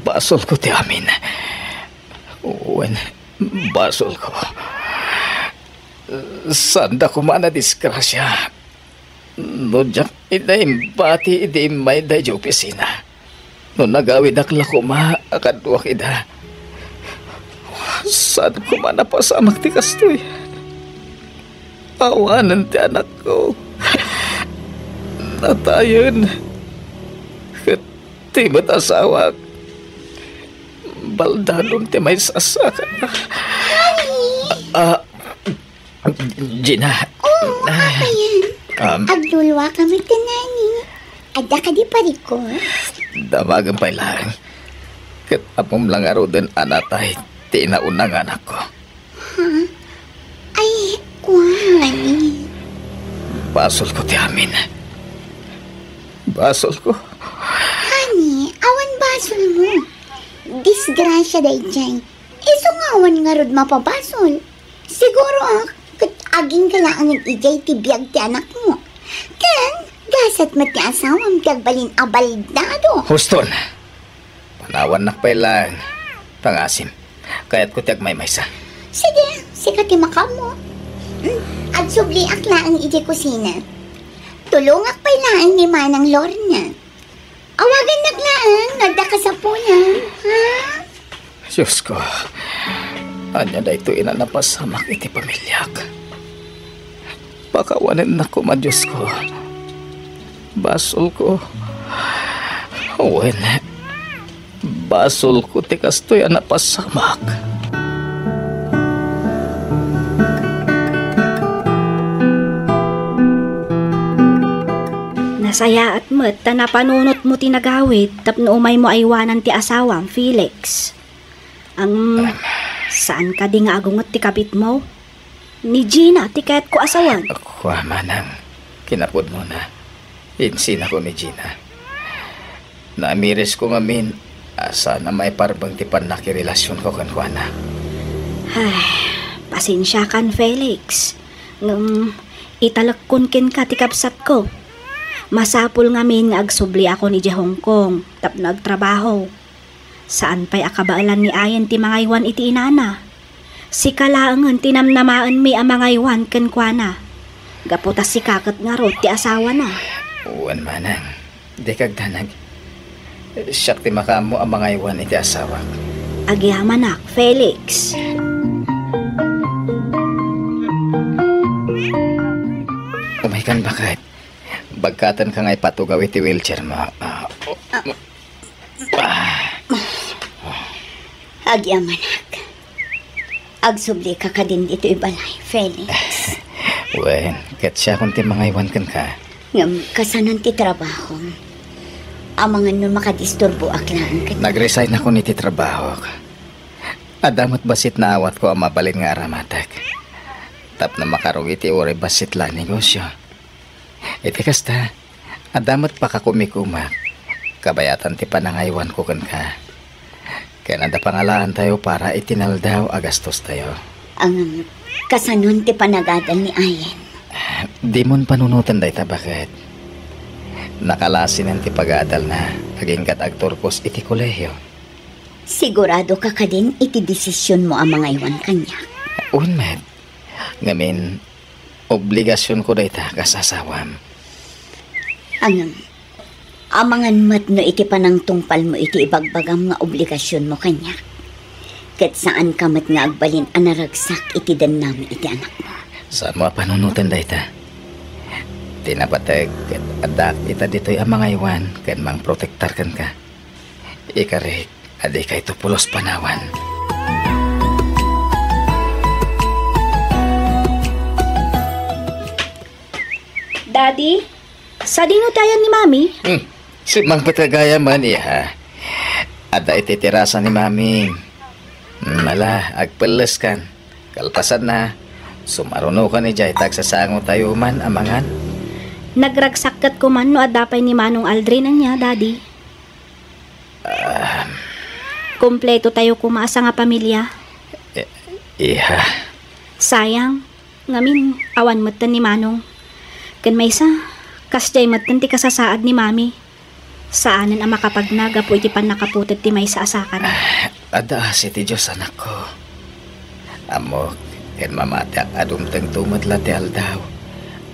Basolko ti amin. Wen, basolko. Saanda koma a nadisgrasia no diak ida imbati idi immay daydiay opisina. No nagawidak la koma a kaduak ida, saan koma napasamak ti kastoy? Awanen ti anakko. Natayen. Ket ti met asawak, baldadon ti maisasaka. Honey! Ah, Gina. Oh, ah, apayen. Um, agluluaka met, honey. Adda kadi parikor? Damagen pay laeng. Ket ammom la ngaruden a natay ti inauna nga anakko. Ha? Ay, kuan. Basolko ti amin. Basolko. Honey, awan basolmo. Disgrasia daydiay. Isu nga awan ngarud mapabasol. Siguro, ah, Agingga laengen idiay ti biag ti anakmo. Ken, gasat met ti asawam ti agbalin a baldado. Huston! Panawannak pay laeng. Pangasim. Kayatko ti agmaymaysa. Sige, sika ti makaammo. Mm, agsubliak laeng idiay kusina. Tulongak pay laeng ni Manang Lorna. Awagannak laeng no adda kasapulan, ha? Diosko, ania daytoy a napasamak iti pamiliak? Pakawanennak koma, Diosko. Basolko. Wen, basolko ti kastoy a napasamak. Nasayaat met ta napanunotmo ti nagawid tapno umaymo aywanan ti asawam, Felix. Ang, saan kadi nga agunget ti kabitmo? Ni Gina ti kayatko a sawen. Kua, manang, kinapudnona. Insinako ni Gina. Naamirisko ngamin a saan a maiparbeng ti pannakirelasionko kenkuana. Ay, pasensiakan, Felix. Ngem, italekkon kenka ti kabsatko. Masapul ngamin nga agsubliakon idiay Hong Kong tapno agtrabaho. Saan pay a kabaelan ni Ayen ti mangaywan iti inana. Sika laengen ti namnamaenmi a mangaywan kenkuana. Gapu ta sika ket ngarud ti asawana. Wen, manang, dika agdanag. Siak ti makaammo a mangaywan iti asawak. Agyamanak, Felix. Umaykan, baket. Bagkatenka nga ipatugaw iti wheelchairmo. Ah, o-, ah. Agyamanak. Agsublika kadin ditoy balay, Felix. Wen, ket siakon ti mangaywan kenka. Ngem, kasanon ti trabahom? Amangan no makadisturboak laeng ket. Nag-resignakon iti trabahok. Adda met bassit naawatko a mabalin nga aramatek. Tapno makarugi ti uray bassit la a negosio. Iti kasta, adda met pakakumikumak, kabayatan ti panangaywanko kenka. Ken adda pangalaantayo para iti naldaw a gastostayo. Ngem, kasanon ti panagadal ni Ayen? Dimon panunoten dayta, baket. Nakalasinen ti pagadalna, agingga't agturkos iti kolehio. Siguradoka kadin iti desisionmo a mangaywan kaniak? Wen met. Ngamin, obligasionko dayta kas asawam. Ngem, amangan met no iti panangtungpalmo iti ibagbagam nga obligasionmo kaniak. Ket saanka met nga agbalin a naragsak iti dennami iti anakmo. Saanmo a panunoten dayta. Ti napateg ket addaak ita ditoy a mangaywan ken mangprotektar kenka. Ikarik a dikayto pulos panawan. Daddy, sadino ti ayan ni Mami? Hmm, simmangpet gayam, iha. Adda iti terasa ni Mami. Hmm, ala, agpelleskan. Kalpasanna, sumarunokan idiay ta agsasangotayo man a mangan. Nagragsakket koman no adda pay ni Manong Aldrin ania, Daddy. Ah. Kompletotayo koma a sangapamilia. Eh, iha. Sayang, ngamin, awan metten ni Manong. Ken maysa, kasdiay metten ti kasasaad ni Mami. Saanen a makapagna gapu iti pannakaputed ti maysa a sakana. Ah, adda asi ti Dios, anakko. Ammok, ken mamatiak a dumtengto met la ti aldaw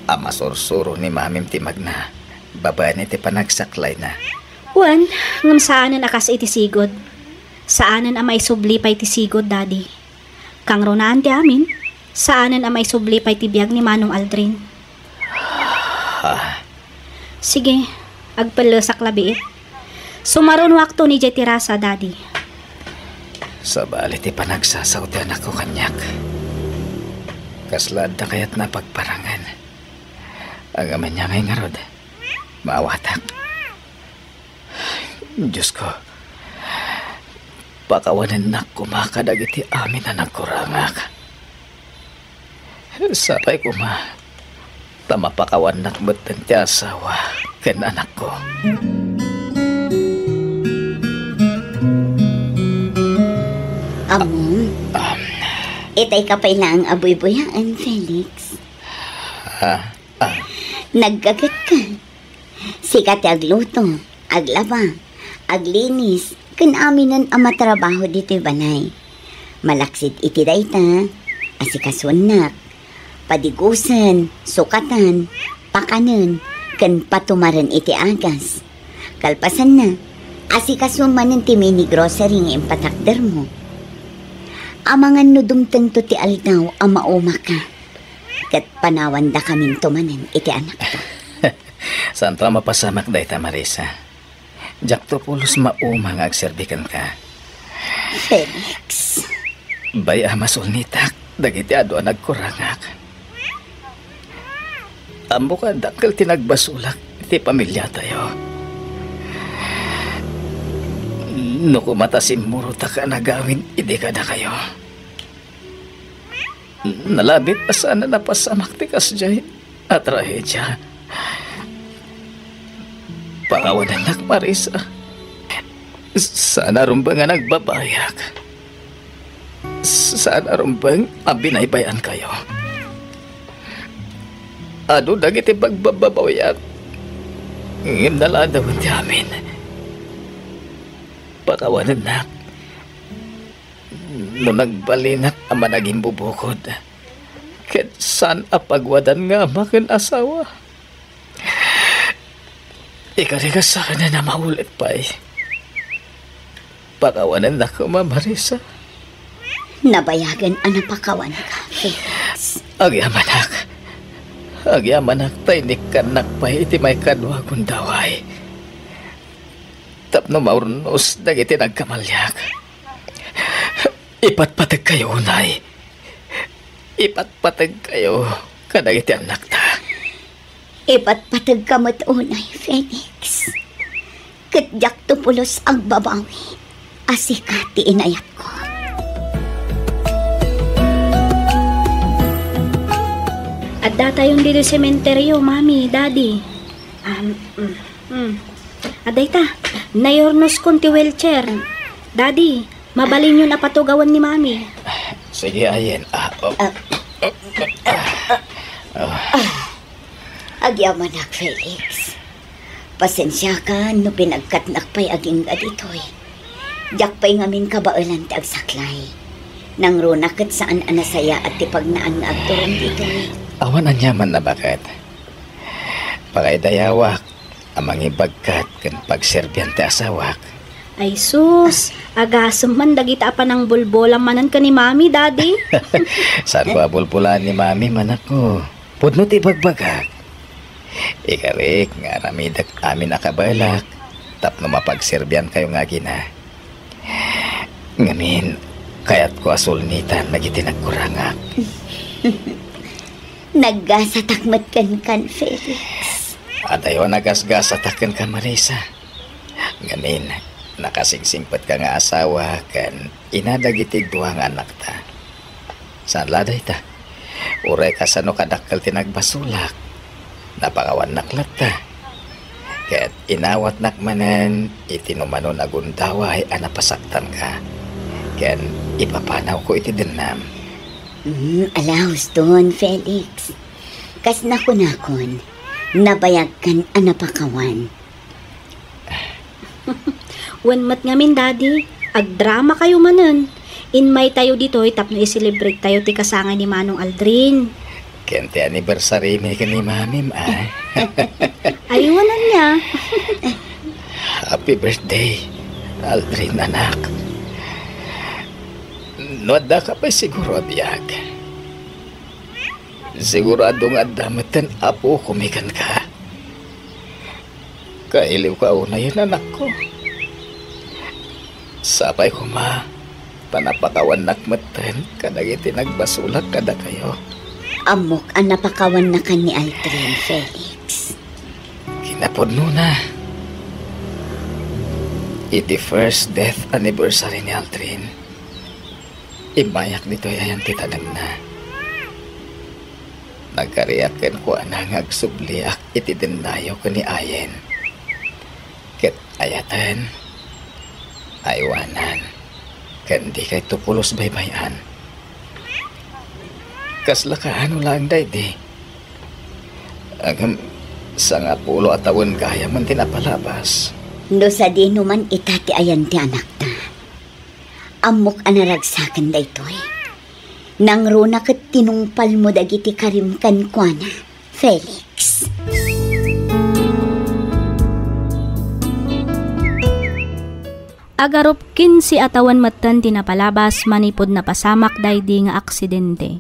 a masursuro ni Mamim ti magna babaen iti panagsaklayna. Wen, ngem saanen a kas iti sigud. Saanen a maisubli pay ti sigud, Daddy. Kangrunaan ti amin, saanen a maisubli pay ti biag ni Manong Aldrin. Ah. Sige, agpellesak labiit. Sumarunoakton idiay terasa, Daddy. Sabali ti panagsasao ti anakko kaniak. Kasla adda kayatna a pagparangen. Ngem ania ngay ngarud, maawatak. Diosko, pakawanennak koma kadagiti amin a nagkurangak. Sapay koma, ta mapakawannak metten ti asawa ken anakko. Among, um, itay ka pay laeng a buybuyaen, Felix. Ah, ah. Naggaget ka. Sika ti agluto, aglaba, aglinis, ken aminen a matrabaho ditoy balay. Malaksid iti dayta, asikasuennak. Padigusen, sukatan, pakanen, ken patumaren iti agas. Kalpasanna, asikasuem manen ti mini grocery nga impatakdermo. Amangan no dumtengto ti aldaw a maumaka, ket panawandakaminto manen iti anakto. Saanto a mapasamak dayta, Marisa. Diakto pulos mauma nga agserbi kenka. Felix. Bay-am a sulnitak dagiti adu a nagkurangak. Ammok a dakkel ti nagbasolak iti pamiliatayo. No koma ta simmurotak a nagawid idi kadakayo. Nalabit a saan a napasamak ti kasdiay a trahedia. Pakawanennak, Marisa. Saan a rumbeng a nagbabayag. Saan a rumbeng a binaybay-ankayo. Adu dagiti pagbababawiak, ngem naladawen ti amin. Pakawanennak. No nagbalinak a managimbubukod, ket saan a pagwadan nga ama ken asawa. Ikarik a saan a maulit pay. Pakawanennak koma, Marisa. Nabayagen a napakawanka, Felix. Agyamanak. Agyamanak ta inikkannak pay iti maikadua a gundaway. Tapno maurnos dagiti nagkamaliak. Ipatpategkayo unay. Ipatpategkayo kadagiti annakta. Ipatpategka met unay, Felix. Ket diakto pulos agbabawi a sika ti inayatko. Addatayon ditoy sementeryo, Mami, Daddy. Um, mm, mm. Adayta, nayurnoskon ti wheelchair. Daddy, mabalinyon a patugawen ni Mami. Sige, ayen. Ah, oh. Ah. Ah. Agyamanak, Felix. Pasensiakan no pinagkatnak pay agingga ditoy. Diak pay ngamin kabaelan ti agsaklay. Nangruna ket saan a nasayaat ti pagnaan nga agturong ditoy. Awan aniaman a baket. Pangaydayawak a mangibagkat ken pagserbian ti asawak. Ay sus, agasem man dagita a panangbulbolam manen ken ni Mami, Daddy. Saanko a bulbolaan ni Mami, manakko. Pudno ti ibagbagak. Ikarik nga aramidek amin a kabaelak tapno mapagserbiankayo nga agina. Ngamin, kayatko a sulnitan dagiti nagkurangak. Naggasatak met kenkan, Felix. Adayo a nagasgasatak kenka, Marisa. Ngamin, nakasingsingpetka nga asawa ken ina dagiti dua nga annakta. Saan la dayta? Uray kasano kadakkel ti nagbasolak, napakawannak latta. Ket inawatnak manen iti numanon a gundaway a napasaktanka. Ken ipapanawko iti dennam. Mm, alauston, Felix. Kas nakunakon, nabayagkan a napakawan. Wen met ngamin, Daddy, agdramakayo manen. Inmaytayo ditoy tapno i-celebrate tayo ti kasangay ni Manong Aldrin. Ken ti anniversary mi ken ni Mamim, a. Ay, wen ania. Happy birthday, Aldrin, anak. No addaka pay siguro a biag, sigurado nga adda metten apokomi kenka. Kailiwka unayen, anakko. Sapay koma, ta napakawannak metten kadagiti nagbasolak kadakayo. Ammok a napakawannakan ni Aldrin, Felix. Kinapudnona, iti first death anniversary ni Aldrin, immayak ditoy ayan ti tanemna. Nagkariak kenkuana nga agsubliak iti dennayo ken ni Ayen. Ket ayaten, aywanan, ken dikayto pulos baybay-an. Kasla kaano laeng daydi? Ngem, sangapulo a tawen gayamen ti napalabas. No sadino man ita ti ayan ti anakta, ammok a naragsaken daytoy. Nangruna ket tinungpalmo dagiti karim kenkuana, Felix. Agarup kinse a tawen metten ti napalabas manipud napasamak daydi nga aksidente.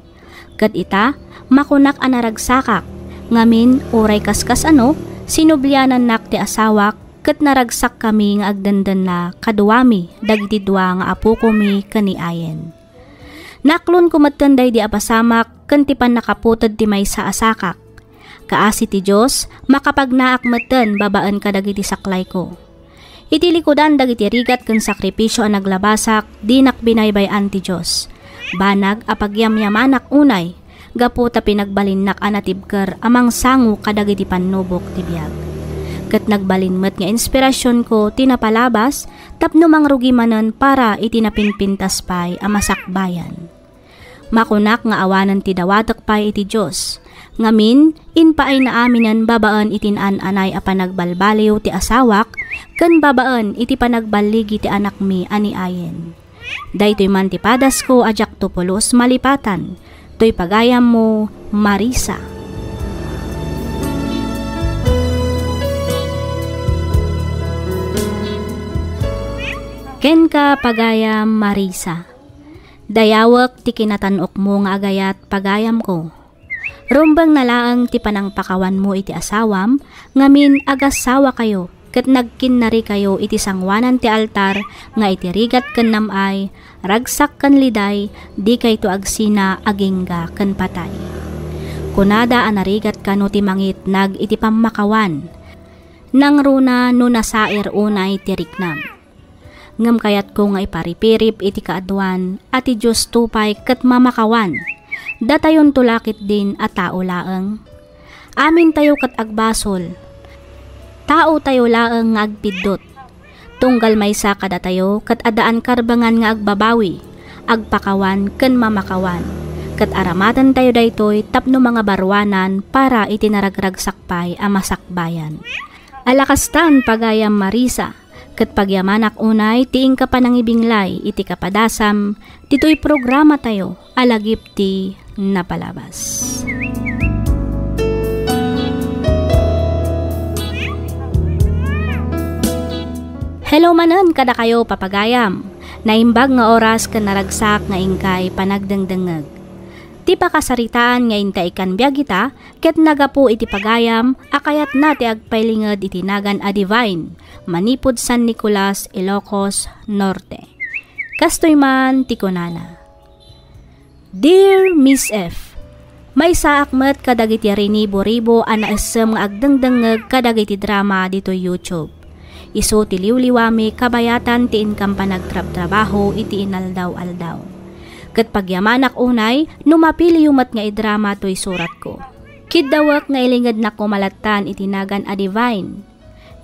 Ket ita, makunak a naragsakak, ngamin, uray kaskas-ano, sinublianannak ti asawak ket naragsakkami nga agdendenna kaduami dagiti dua nga apokomi ken ni Ayen. Naaklonko metten daydi a pasamak ken ti pannakaputed ti maysa a sakak. Kaasi ti Dios, makapagnaak metten babaen kadagiti saklayko. Iti likudan dagiti rigat ken sakripisio a naglabasak, dinak binaybay-an ti Dios. Banag a pagyamyamanak unay, gapu ta pinagbalinnak a natibker a mangsango kadagiti pannubok ti biag. Ket nagbalin met nga inspirasionko ti napalabas tapno mangrugi manen para iti napinpintas pay a masakbayan. Makunak nga awanen ti dawatek pay iti Dios. Ngamin, impaayna aminen babaen iti naan-anay a panagbalbaliw ti asawak ken babaen iti panagballigi ti anakmi a ni Ayen. Daytoy man ti padasko a diakto pulos malipatan. Toy pagayammo, Marisa. Kenka, pagayam Marisa. Dayawek ti kinatan-okmo nga agayat, pagayamko. Rumbengna laeng ti panangpakawanmo iti asawam, ngamin agassawakayo ket nagkinnarikayo iti sangoanan ti altar nga iti rigat ken nam-ay, ragsak ken liday, dikayto agsina agingga ken patay. Kunada a narigat kano ti mangitnag iti pammakawan. Nangruna no nasair unay ti riknam. Ngem kayatko nga iparipirip iti kaaduan a ti Diosto pay ket mamakawan. Datayonto la ketdin a tao laeng. Amintayo ket agbasol. Taotayo laeng nga agpiddut. Tunggal maysa kadatayo ket addaan karbengan nga agbabawi, agpakawan ken mamakawan. Ket aramatentayo daytoy tapno mangabaruanan para iti naragragsak pay a masakbayan. Ala kastan, pagayam Marisa, ket pagyamanak unay ti inka panangibinglay iti kapadasam ditoy programatayo a Lagip ti Napalabas. Hello manen kadakayo, papagayam. Naimbag nga oras ken naragsak nga inkay panagdengdengngeg. Ti pakasaritaan nga inta ikkan biag ita ket nagapu iti pagayam a kayatna ti agpailinged iti nagan a Divine manipud San Nicolas, Ilocos Norte. Kastoy man ti kunana, "Dear Miss F, maysaak met kadagiti rinibo-ribo a naessem nga agdengdengngeg kadagiti drama ditoy YouTube. Isu ti liwliwami kabayatan ti inkam panagtrabtrabaho iti inaldaw-aldaw. Ket pagyamanak unay no mapiliyo met nga idrama toy suratko. Kiddawek nga ilingednak koma lattan iti nagan a Divine.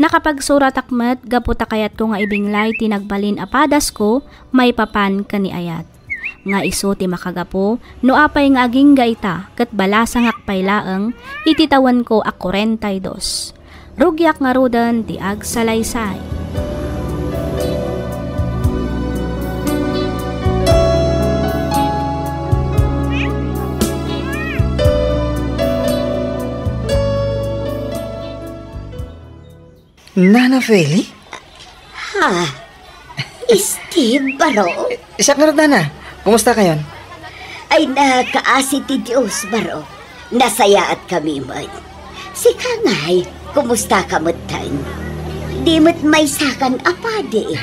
Nakapagsuratak met gapu ta kayatko nga ibinglay ti nagbalin a padasko maipapan ken ni ayat. Nga isu ti makagapu no apay nga agingga ita ket balasangak pay laeng iti tawenko a kuarenta y dos. Rugiak ngaruden ti agsalaysay." Nana Feli? Ha? Steve, baro? Siak ngarud, Nana. Kumusta kayon? Ay, nakaasi ti Dios, baro. Nasayaat kami met. Sika ngay, kumusta ka metten? Di met maysakan a padi.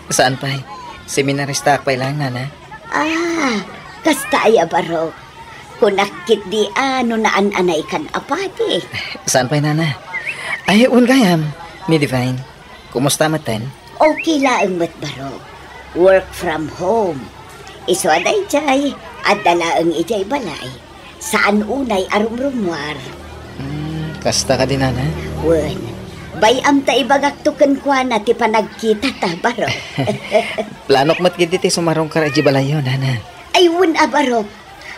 Saan pay? Seminaristaak pay laeng, Nana. Ah, kasta aya, baro. Kunak ketdi a no naan-anaykan a padi. Saan pay, Nana? Ay, wen gayam, ni Divine. Kumusta metten? Okay laeng met, baro. Work from home. Isu a daydiay, adda laeng idiay balay. Saan unay a rumrumuar. Hmm, kasta kadi, Nana? Wen, bay-am ta ibagakto kenkuana ti panagkitata, baro. Planok met ketdi ti sumarungkar idiay balayyo, Nana. Ay, wen a, baro.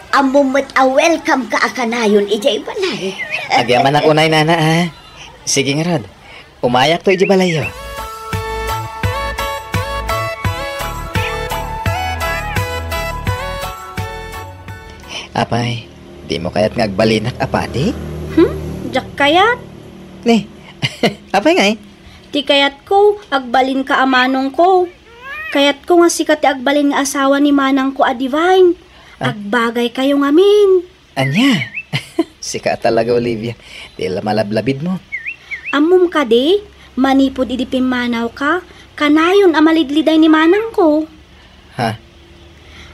Ammom met a welcome ka a kanayon idiay balay. Agyamanak unay, nana, a. Sige ngarud, umayakto idiay balayyo. Apay, dimo kayat nga agbalinak a padi? Hmm? Diak kayat. Ni, apay ngay? Ti kayatko, agbalinka a manongko. Kayatko nga sika ti agbalin nga asawa ni manangko a Divine. Ah? Agbagaykayo ngamin. Ania? Sika talaga, Olivia. Ti la malablabidmo. Ammom kadi, manipud idi pimmanawka, kanayon a malidliday ni manangko. Ha?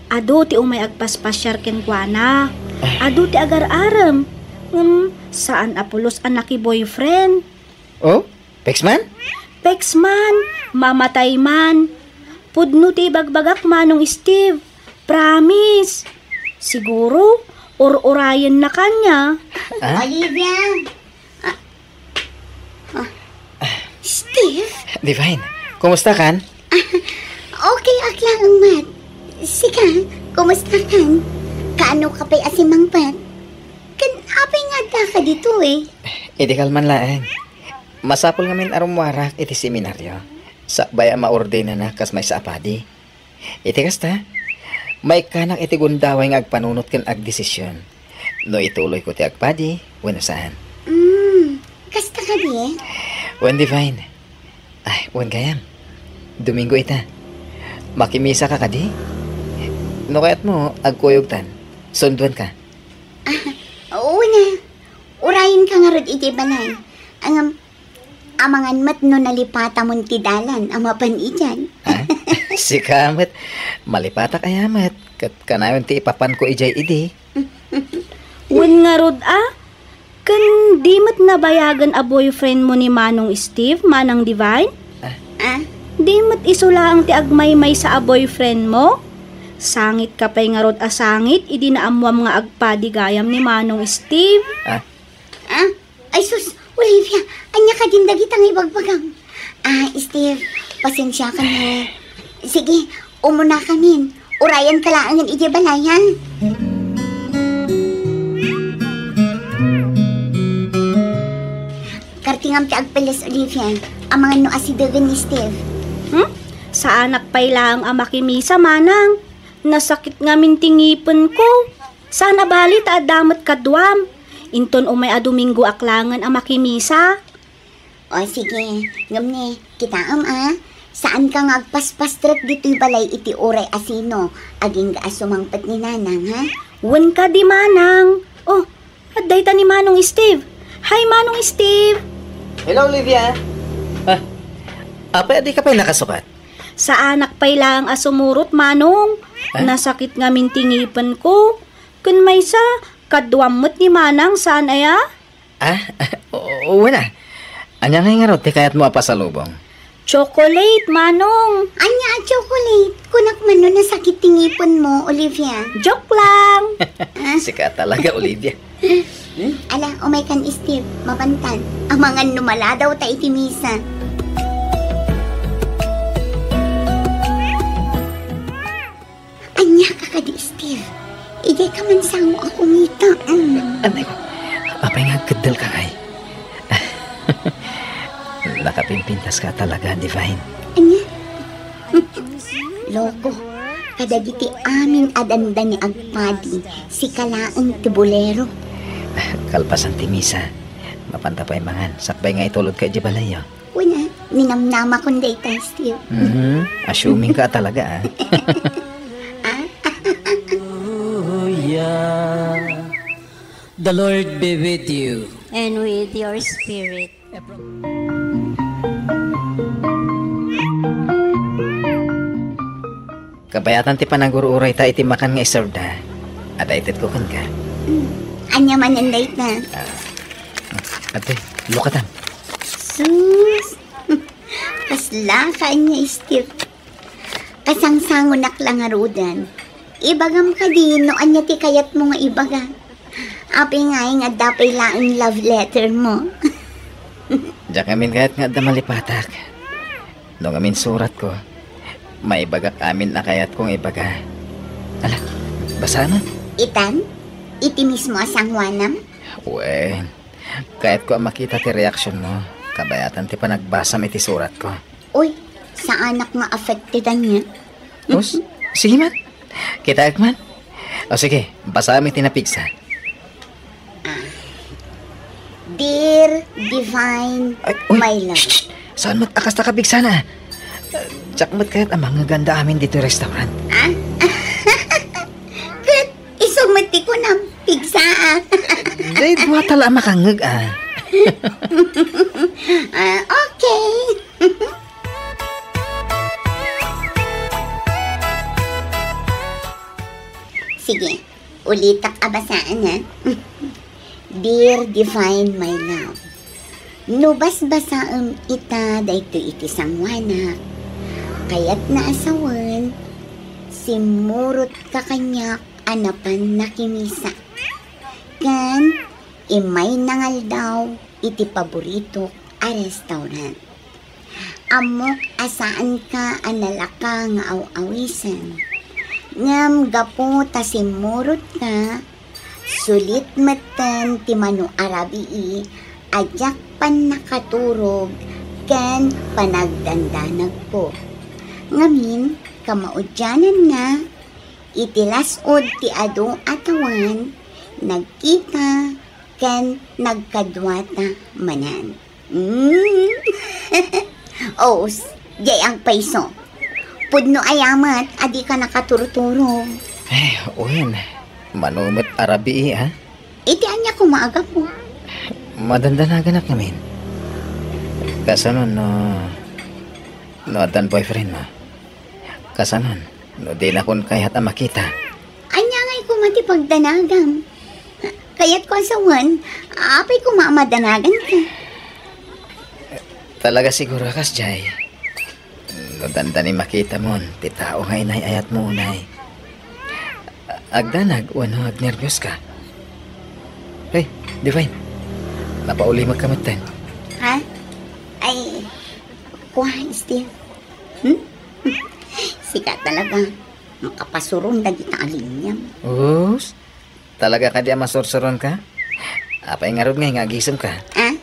Adu ti umay agpaspasiar kenkuana. Ah. Adu ti agar-arem. Ngem, saan a pulos a naki-boyfriend. Oh? Pex man? Pex man, mamatay man. Pudno ti ibagbagak, Manong Steve. Promise. Siguro, ur-urayenna kaniak. Ah? Olivia. Ah. Ah. Steve? Divine, kumusta kan? Okay, ak laeng met. Sika, kumusta kan? Kaano ka pay a simangpet? Ken apay nga addaka ditoy? Idi kalman laeng. Masapul ngamin a rummuarak iti seminario, sakbay a maordinanak kas maysa a padi. Iti kasta, maikkanak iti gundaway nga agpanunot ken agdesision no ituloyko ti agpadi wenno saan. Mm, kasta kadi? Wen, Divine. Ay, wen gayam. Domingo ita. Makimisaka kadi? No kayatmo, agkuyogtan. Sunduanka. Ah, oo na. Urayenka ngarud iti balay. Ngem, amangan met no nalipatamon ti dalan a mapan idiay. Ah? Sika met, malipatak aya met, ket kanayon ti ipapanko idiay idi. Wen ngarud a, ken di met nabayagen a boyfriendmo ni Manong Steve, Manang Divine? Ah? Ah? Di met isu laeng ti agmaymaysa a boyfriendmo? Sangitka pay ngarud a sangit idi naammuam nga agpadi gayam ni Manong Steve. Ah? Ah? Ay sus, Olivia, ania kadin dagita nga ibagbagam? Ah, Steve, pasensiaka ne. Sige, umunakamin. Urayenka laengen idiay balay, ha? Kartingam ti agpeles, Olivia. Amangan no asidegen ni Steve. Hmm? Saanak pay laeng a makimisa, manang. Nasakit ngamin ti ngipenko. Saan a bali ta adda met kaduam. Inton umay a Domingo ak laengen a makimisa. O, sige. Ngem ne, kitaem a. Saanka nga agpaspastrek ditoy balay iti uray a sino. Agingga a sumangpet ni Nanang, ha? Wen kadi, Manang. O, adda ita ni Manong Steve. Hi, Manong Steve. Hello, Olivia. Ah, apay a dika pay nakasukat? Saanak pay laeng a sumurot, Manong. Ah? Nasakit ngamin ti ngipenko. Ken maysa, kaduam met ni Manang, saan aya? Ah, o-, wen a. Ania ngay ngarud ti kayatmo a pasalubong? Chocolate, Manong. Ania a chocolate? Kunak man no nasakit ti ngipenmo, Olivia. Joke lang. Ah. Sika talaga, Olivia. Hmm? Ala, umaykan, Steve. Mapantan. Amangan no maladaw ta iti misa. Ania ka kadi, Steve? Idiay ka man sango a kumita. Mm. Anay ko, apay nga agkeddel ka kay? Nakapimpintas ka talaga, Divine. Ania? Loko, kadagiti amin a dandani agpadi, sika laeng ti bolero. Kalpasan ti misa, mapanta pay mangan, sakbay nga itulod ka iti balayyo. Wen a, ninamnamakon dayta, Steve. Mhm. Assuming ka talaga, ah. Ah? Hallelujah. The Lord be with you. And with your spirit. Kabayatan ti panagur-urayta iti makan nga iserda. Adda itedko kenka. Mm. Ania manen dayta? Ah. Ate, lukatam. Sus! Kasla ka ania, Steve? Kasangsangonak la ngaruden. Ibagam kadi no ania ti kayatmo nga ibaga. Apay ngay nga adda pay laeng love letter mo? Diak ngamin kayat nga adda malipatak. No ngamin suratko, maibagak amin a kayatko nga ibaga. Ala, basaem. Itan? Iti mismo a sangoanam? Wen, kayatko a makita ti reaksionmo, kabayatan ti panagbasam iti suratko. Uy, saanak nga affected ania. Os, sige man. Kitaek man. O sige, basaem iti napigsa. Ah. Dear Divine, Ay, uy, my love. Shh, shh. Saan met a kasta kapigsana? Diak met kayat a mangngeganda amin ditoy restaurant. Ah? Ket isu met ti kunam, pigsa, ah. Dayta la a makangngeg, ah. Ah, okay. Sige, ulitak a basaen, ha? Dear Divine, my love, no basbasaem ita daytoy iti sangoanak, kayatna a sawen, simmurot ka kaniak a napan nakimisa. Ken immay nangaldaw iti paboritok a restaurant. Ammok a saanka a nalaka nga aw-awisen. Ngem gapu ta simmurot ka, sulit metten ti mano a rabii a diak pannakaturog ken panagdandanagko. Ngamin, kamaudiananna, iti las-ud ti adu a tawen, nagkita ken nagkaduata manen. Mm. Os, diay agpayso. Pudno aya met a dika nakaturturog. Ay, wen. Mano met a rabii, ha? Iti ania koma a gapu? Madandanaganak ngamin. Kasano no, no addan boyfriendmo? Kasano no dinakon kayat a makita? Ania ngay koma ti pagdanagam? Kayatko a sawen, apay koma a madanaganka? Talaga siguro a kasdiay. No dandani makitamon ti tao nga inay-ayatmo unay, agdanag wenno agnerbios ka? Hey, Divine, napaulimek ka metten. Ha? Ay, kua, Steve. Hmm? Sika talaga. Makapasuron dagita a linyam. Us, talaga kadi a masursuron ka? Apay ngarud ngay nga agisem ka? Ah?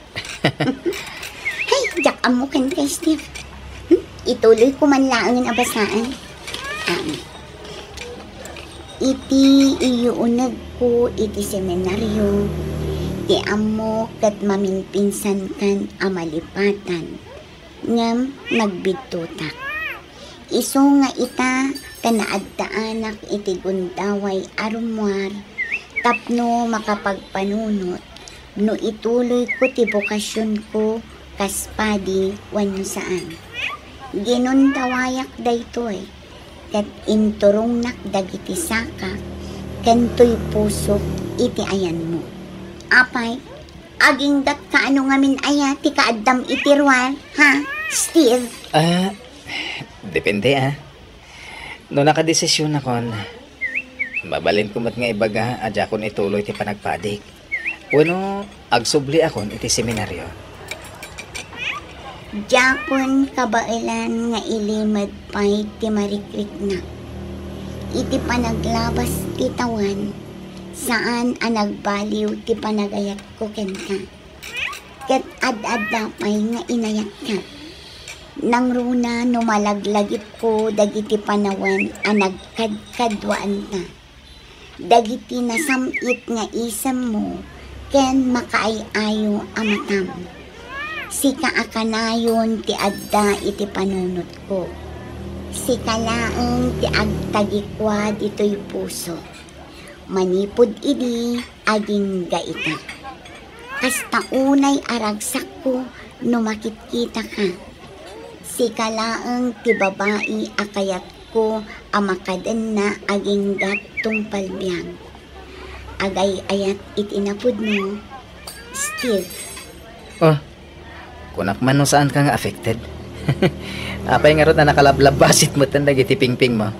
Hay, diak ammo ken kay Steve. Hmm? Ituloy ko man laengen a basaen. Ah, iti iyuunegko iti seminario, ti ammo ket maminpinsankan a malipatan, ngem nagbidtotak. Isu nga ita, ta naaddaanak iti gundaway a rummuar tapno makapagpanunot no ituloyko ti bokasionko kas padi wenno saan. Ginundawayak daytoy, ket inturongnak dagiti sakak ken toy pusok iti ayanmo. Apay, aginggatka a no ngamin aya ti kaaddam iti ruar, ha, Steve? Ah, depende, ah. No nakadesisionakon, mabalinko met nga ibaga a diakon ituloy ti panagpadik. Wenno agsubliakon iti seminario. Diakon kabaelan nga ilimed pay ti marikriknak. Iti panaglabas ti tawen, saan a nagbaliw ti panagayatko kenka. Ket ad-adda pay nga inayatka. Nangruna no malaglagipko dagiti panawen a nagkadkaduaanta, dagiti nasam-it nga isemmo ken makaay-ayo a matam. Sika a kanayon ti adda iti panunotko. Sika laeng ti agtagikua ditoy puso. Manipud idi, agingga ita. Kasta unay a ragsakko no makitkitaka. Sika laeng ti babai a kayatko a makadenna aginggat tungpal biag. Agay-ayat iti napudno, Steve. Oh, kunak man no saanka nga affected. Apay ngarud a nakalablabbasit metten dagiti pingpingmo?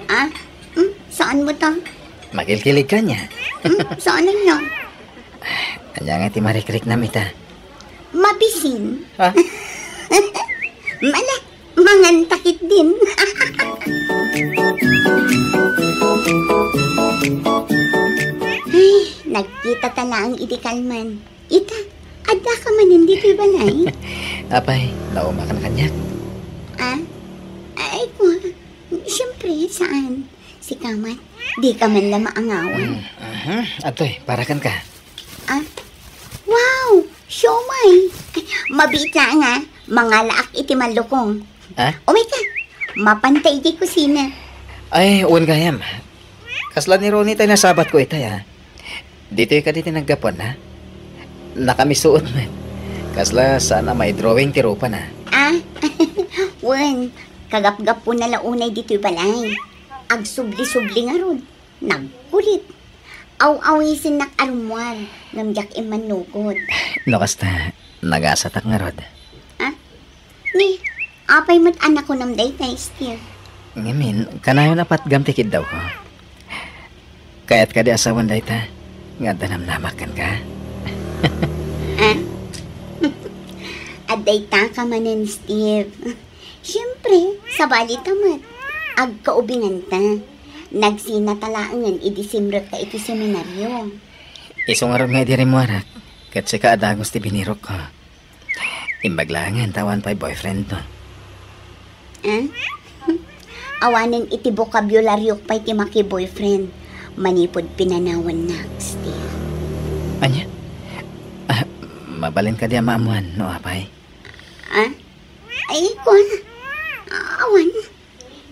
Ah? Hmm? Saanmo ta? Makilkilig ka ania? Hmm? Saan ania? Ania nga ti marikriknam ita? Mabisin. Ha? Mala, mangan ta ketdin. Agkitata laeng idi kalman. Ita, addaka manen ditoy balay? Apay, naumakan kaniak? Ah? Ay, kua, siyempre, saan? Sika met, dika man la maangawan. Hmm, aha. Adtoy, para kenka. Ah? Wow! Siomay! Ay, mabiit laeng, ah. Mangalaak iti mallukong. Ah? Umayka, mapanta iti kusina. Ay, wen gayam. Kasla ni Ronnie tay nasabatko itay, ah. Ditoy kadi ti naggapuanna? Nakamisuot met. Kasla saan a maidrawing ti rupana. Ah? Wen, kagapgapuna la unay ditoy balay. Agsubli-subli ngarud. Nagkulit. Aw-awisennak a rummuar, ngem diak immannukod. No kasta, nagasatak ngarud. Ah? Ni, apay met a nakunam dayta, Steve? Ngamin, kanayon a patgam ti kiddawko. Kayat kadi a sawen dayta, nga adda namnamak kenka? Ah? Adda itaka manen, Steve. Siyempre, sabali ta met. Agkaubinganta. Nagsinata laengen idi simrekka iti seminario. Isu ngarud nga idi rimmuarak, ket sika a dagus ti binirokko. Imbag laengen ta awan pay boyfriendmo. Ah? Awanen iti bokabularyo pay ti maki-boyfriend manipud pinanawannak, Steve. Ania? Ah, mabalin kadi a maammuan no apay? Ah? Ay, kuan. Awan.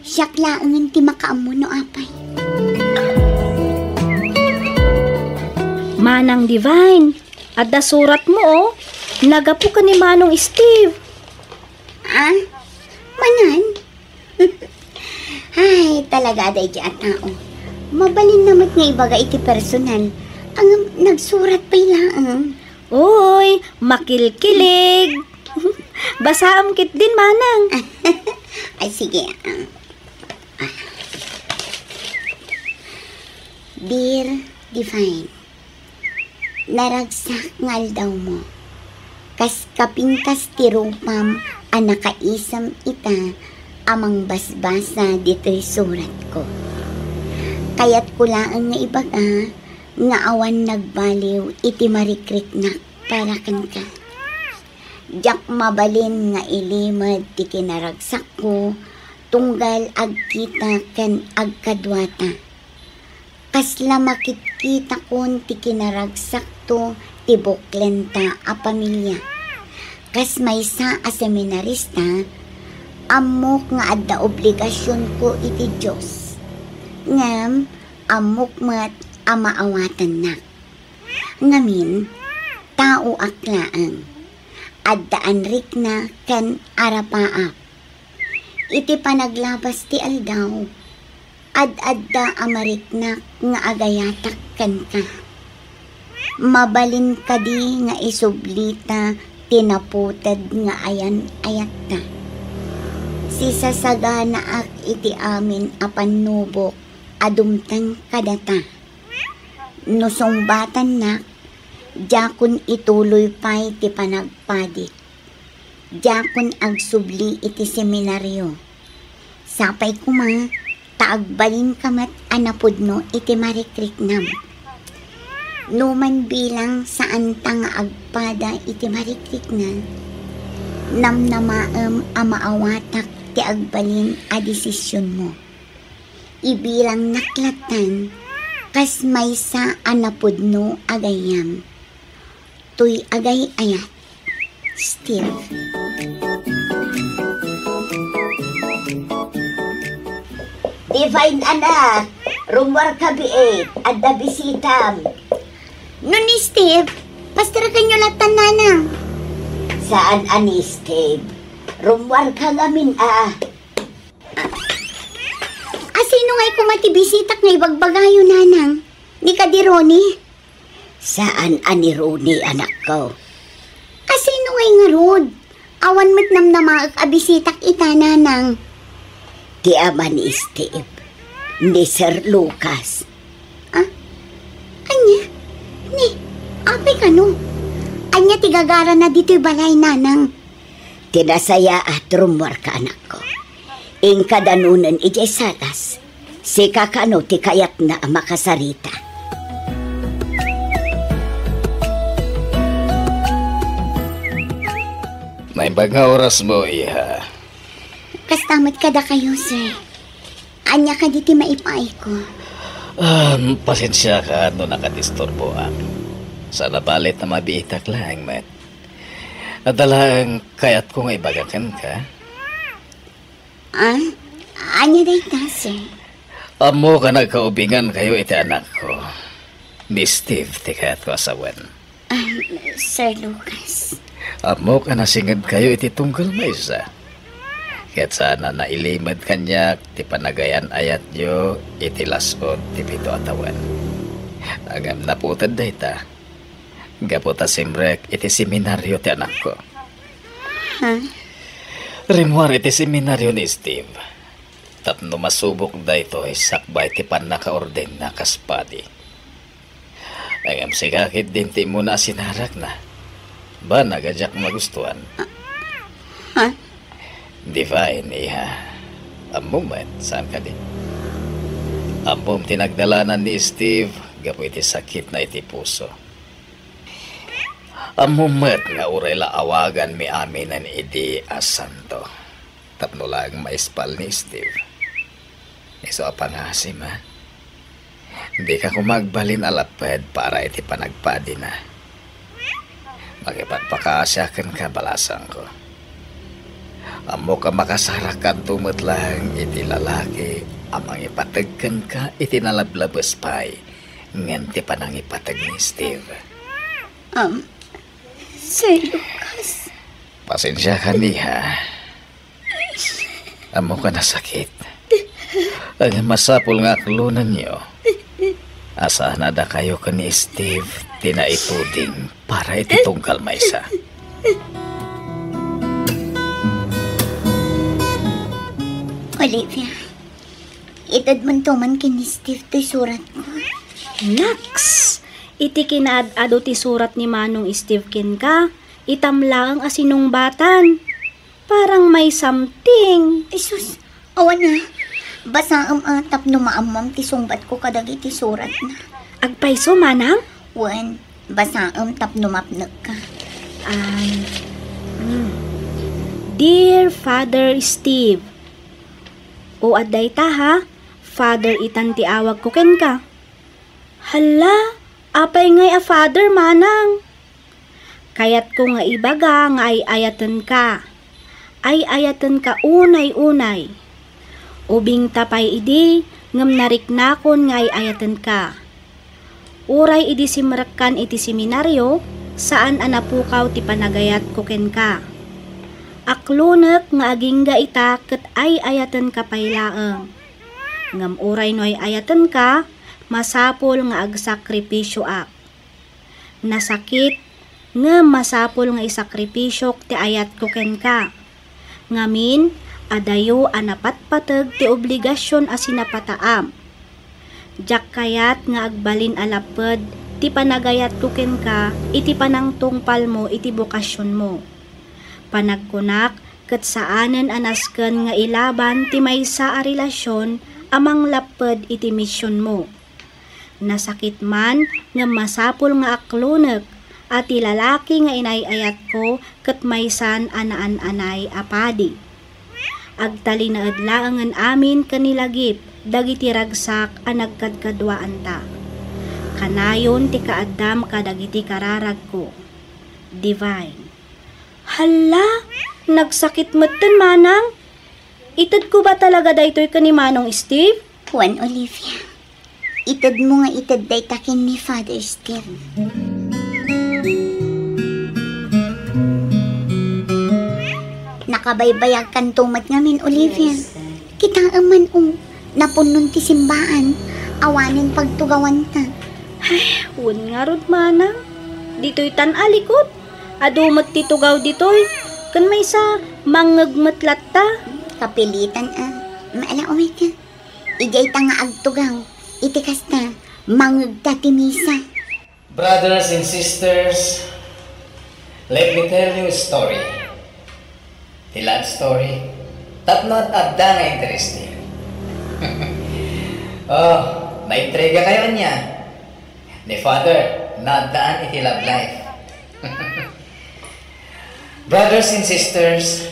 Siak laengen ti makaammo no apay. Manang Divine, adda suratmo, oh. Naggapu ken ni Manong Steve. Ah? Manan? Ay, talaga daydi a tao. Mabalinna met nga ibaga iti personal. Ngem nagsurat pay laeng. Uy, makilkilig. Basaam ketdin, Manang. Ay, sige, ah. Ah. Dear Divine, naragsak nga aldawmo. Kas kapintas ti rupam a nakaisem ita a mangbasbasa ditoy suratko. Kayatko laeng nga ibaga nga awan nagbaliw iti marikriknak para kenka. Diak mabalin nga ilimed ti kinaragsakko tunggal agkita ken agkaduata. Kasla makitkitakon ti kinaragsakto ti buklenta a pamilia. Kas maysa a seminarista, ammok nga adda obligasionko iti Dios. Ngem ammok met a maawatannak. Ngamin, taoak laeng. Adda anrikna ken arapaak. Iti panaglabas ti aldaw, ad-adda a mariknak nga agayatak kenka. Mabalin kadi nga isublita ti naputed nga ayan-ayatta. Sisasaganaak iti amin a pannubok a dumteng kadata. No sungbatannak, diakon ituloy pay ti panagpadik. Diakon agsubli iti seminario. Sapay koma ta agbalinka met a napudno iti marikriknam. Numan bilang saanta nga agpada iti marikrikna, namnamaem a maawatak ti agbalin a desisionmo. Ibilangnak lattan kas maysa a napudno a gayyem. Toy agay-ayat, Steve. Divine, anak, rummuarka biit, adda bisitam. No ni Steve, pastirakenyo lattan, nanang. Saan a ni Steve. Rummuarka ngamin a. Asino ngay koma ti bisitak nga ibagbagayo, nanang? Ni kadi Ronnie? Saan a ni Ronnie, anakko. Asino ngay ngarud? Awan met namnamaek a bisitak ita, nanang. Ti ama ni Steve, ni Sir Lucas. Ah? Ania? Ni, apay kano? Ania ti gagarana ditoy balay, nanang? Ti nasayaat, rummuarka, anakko. Inka danonen idiay salas. Sika kano ti kayatna a makasarita. Naimbag nga orasmo, iha. Kasta met kadakayo, sir. Ania kadi ti maipaayko? Ah, pasensiaka no nakadisturboak. Saan a bale ta mabiitak laeng met. Adda laeng kayatko nga ibaga kenka. Ah? Ania dayta, sir? Ammok a nagkaubingankayo iti anakko. Ni Steve ti kayatko a sawen. Ah, Sir Lucas. Ammok a nasingedkayo iti tunggal maysa. Ket saan a nailimed kaniak ti panagayan-ayatyo iti las-ud ti pito a tawen. Ngem naputed dayta, gapu ta simrek iti seminario ti anakko. Ha? Rimmuar iti seminario ni Steve tapno masubok daytoy sakbay ti pannakaordenna kas padi. Ngem sika ketdin ti immuna a sinarakna. Banag a diak magustuan. Ha? Divine, iha. Ammom met, saan kadi? Ammom ti nagdalanan ni Steve gapu iti sakitna iti puso. Ammom met nga uray la awaganmi aminen idi a santo tapno laeng maispal ni Steve. Isu a pangasim, ha? Dika koma agbalin a lapped para iti panagpadina. Makipagpakaasiak kenka, balasangko. Ammok a makasarakkanto met laeng iti lalaki a mangipateg kenka iti nalablabes pay ngem ti panangipateg ni Steve. Um, Sir Lucas. Pasensiakan, iha. Ammok a nasakit. Ngem masapul nga aklonenyo a saan a dakayo ken ni Steve ti naituding para iti tunggal maysa. Olivia, itedmonto man ken ni Steve toy suratko. Naks! Iti kinaad-adu ti surat ni Manong Steve kenka, itam laeng a sinungbatan. Parang may something. Ay sus, awan a. Basaem a tapno maammom ti sungbatko kadagiti suratna. Agpayso, manang? Wen, basaem tapno mapnekka. Ay. Hmm. Dear Father Steve, o, adda ita, ha? Father itan ti awagko kenka. Hala, apay ngay a Father, manang? Kayatko nga ibaga nga ay-ayatenka. Ay-ayatenka unay-unay. Ubingta pay idi ngem nariknakon nga ay-ayatenka. Uray idi simrekkan iti seminario, saan a napukaw ti panagayatko kenka. Aklonek nga agingga ita ket ay-ayatenka pay laeng. Ngem uray no ay-ayatenka, masapul nga agsakripisioak. Nasakit, ngem masapul nga isakripisiok ti ayatko kenka. Ngamin, adayo a napatpateg ti obligasion a sinapataam. Diak kayat nga agbalin a lapped ti panagayatko kenka iti panangtungpalmo iti bokasionmo. Panagkunak ket saanen a nasken nga ilaban ti maysa a relasion a manglapped iti misionmo. Nasakit man ngem masapul nga aklonek a ti lalaki nga inay-ayatko ket maysan a naan-anay a padi. Agtalinaed laengen amin ken ni Lagip dagiti ragsak a nagkadkaduaanta. Kanayon ti kaaddam kadagiti kararagko. Divine. Hala, nagsakit metten, manang. Itedko ba talaga daytoy ken ni Manong Steve? Wen, Olivia. Itedmo nga ited dayta ken ni Father Steve. Nakabaybayagkanto met ngamin, Olivia. Kitaem man, o, napunnon ti simbaan. Awanen pagtugawanta. Ay, wen ngarud, manang. Ditoy tan a likod. Adu met ti tugaw ditoy. Ken maysa, mangngeg met latta. Kapilitan a. Maala, umayka. Idiay ta nga agtugaw, iti kasta, mangngegta ti misa. Brothers and sisters, let me tell you a story. Ti love story, tapno ad-adda nga interesting. Oh, naintriga kayo ania? Ni Father, naaddaan iti love life. Brothers and sisters,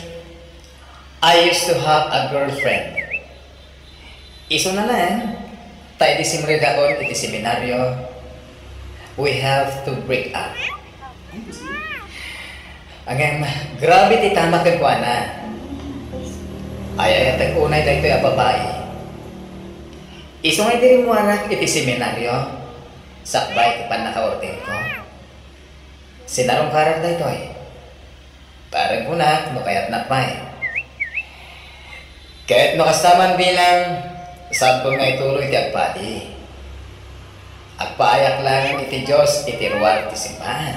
I used to have a girlfriend. Isuna laeng, ta idi simrigakon iti seminaryo, we have to break up. Ngem, grabe ti tama kenkuana. Ay-ayatek unay daytoy a babai. Isu nga idi rimmuarak iti seminaryo, sakbay ti pannakaordenko, sinarungkarak daytoy. Parang kunak no kayatnak pay. Ket no kasta man bilang, sabbol nga ituloy ti agpadi. Agpaayak laeng iti Dios iti ruar ti simbahan,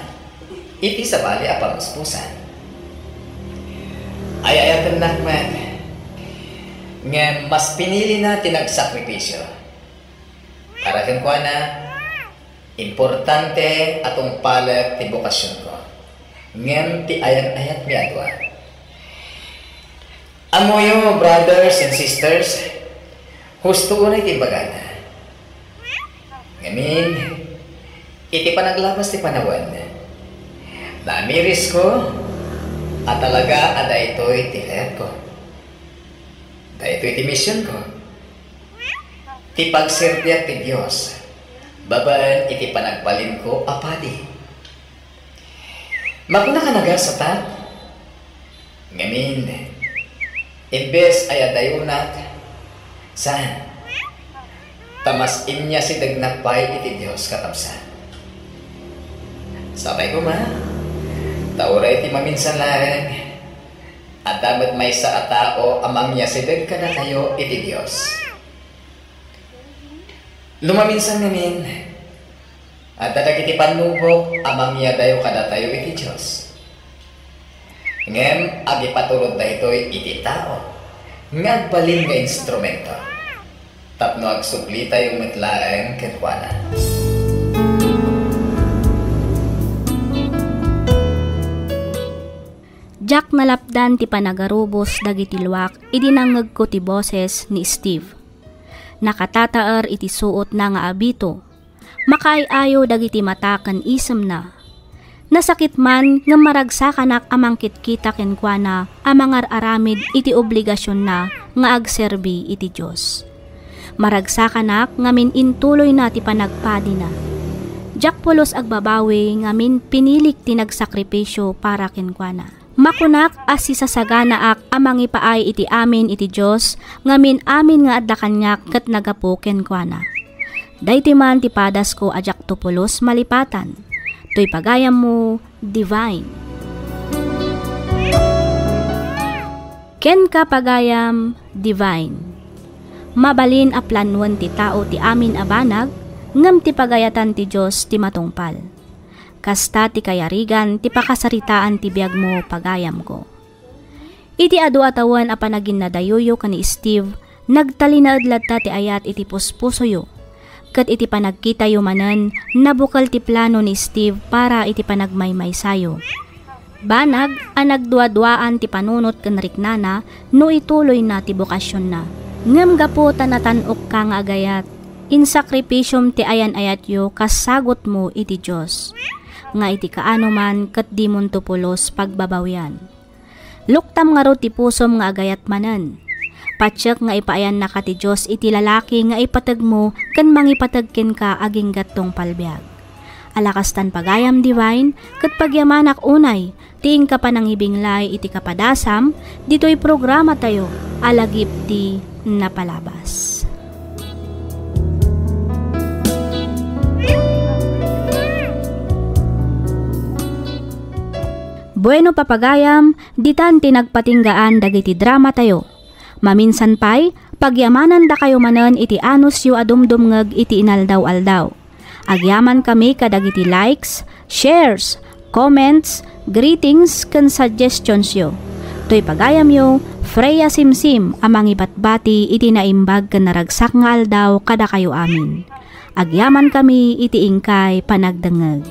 iti sabali a pamuspusan. Ay-ayatennak met, ngem mas pinilina ti nagsakripisio. Para kenkuana, importante a tungpalek ti bokasionko, ngem ti ayan-ayatmi a dua. Ammoyo, brothers and sisters, husto unay ti imbagana. Ngamin, iti panaglabas ti panawen, namirisko a talaga a daytoy ti kayatko. Daytoy ti misionko. Ti pagserbiak ti Dios babaen iti panagbalinko a padi. Makunak a nagasatak? Ngamin, imbes a yadayonak, saan? Ta mas inyasidegnak pay iti Dios, kakabsat. Sapay koma, ta uray ti maminsan laeng, adda met maysa a tao a mangyasideg kadatayo iti Dios. No maminsan ngamin, adda dagiti pannubok a mangyadayo kadatayo iti Dios. Ngem agipaturod daytoy iti tao nga agbalin nga instrumento tapno agsublitayo met laeng kenkuana. Diak nalapdan ti panagarubos dagiti luak idi nangngegko ti boses ni Steve. Nakatataer iti suotna nga abito. Makaay-ayo dagiti mata ken isemna. Nasakit man ngem maragsakanak a mangkitkita kenkuana a mangar-aramid iti obligasionna nga agserbi iti Dios. Maragsakanak ngamin intuloyna ti panagpadina. Diak pulos agbabawi ngamin pinilik ti nagsakripisio para kenkuana. Makunak a sisasaganaak a mangipaay iti amin iti Dios ngamin amin nga adda kaniak ket nagapu kenkuana. Daytoy man ti padasko a diakto pulos malipatan. Toy pagayammo, Divine. Kenka pagayam, Divine. Mabalin a planoen ti tao ti amin a banag, ngem ti pagayatan ti Dios ti matungpal. Kasta ti kayarigan ti pakasaritaan ti biagmo, pagayamko. Iti adu a tawen a panaginnadayoyo ken ni Steve, nagtalinaed latta ti ayat iti puspusoyo. Ket iti panagkitayo manen, nabukel ti plano ni Steve para iti panagmaymaysayo. Banag a nagduaduaan ti panunot ken riknana no ituloyna ti bokasionna. Ngem gapu ta natan-okka nga agayat, insakripisiom ti ayan-ayatyo kas sagutmo iti Dios, nga iti kaano man ket dimonto pulos pagbabawian. Luktam ngarud ti pusom nga agayat manen. Patiek nga ipaayannaka ti Dios iti lalaki nga ipategmo ken mangipateg kenka agingga't tungpal biag. Ala kastan pagayam, Divine, ket pagyamanak unay ti inka panangibinglay iti kapadasam ditoy programatayo a Lagip ti Napalabas. Bueno, papagayam, ditan ti nagpatinggaan dagiti dramatayo. Maminsan pay, pagyamanandakayo manen iti anusyo a dumdumngeg iti inaldaw-aldaw. Agyamankami kadagiti likes, shares, comments, greetings, ken suggestions-yo. Toy pagayamyo, Freya Simsim a mangibatbati iti naimbag ken naragsak nga aldaw kadakayo amin. Agyamankami iti inkay panagdengngeg.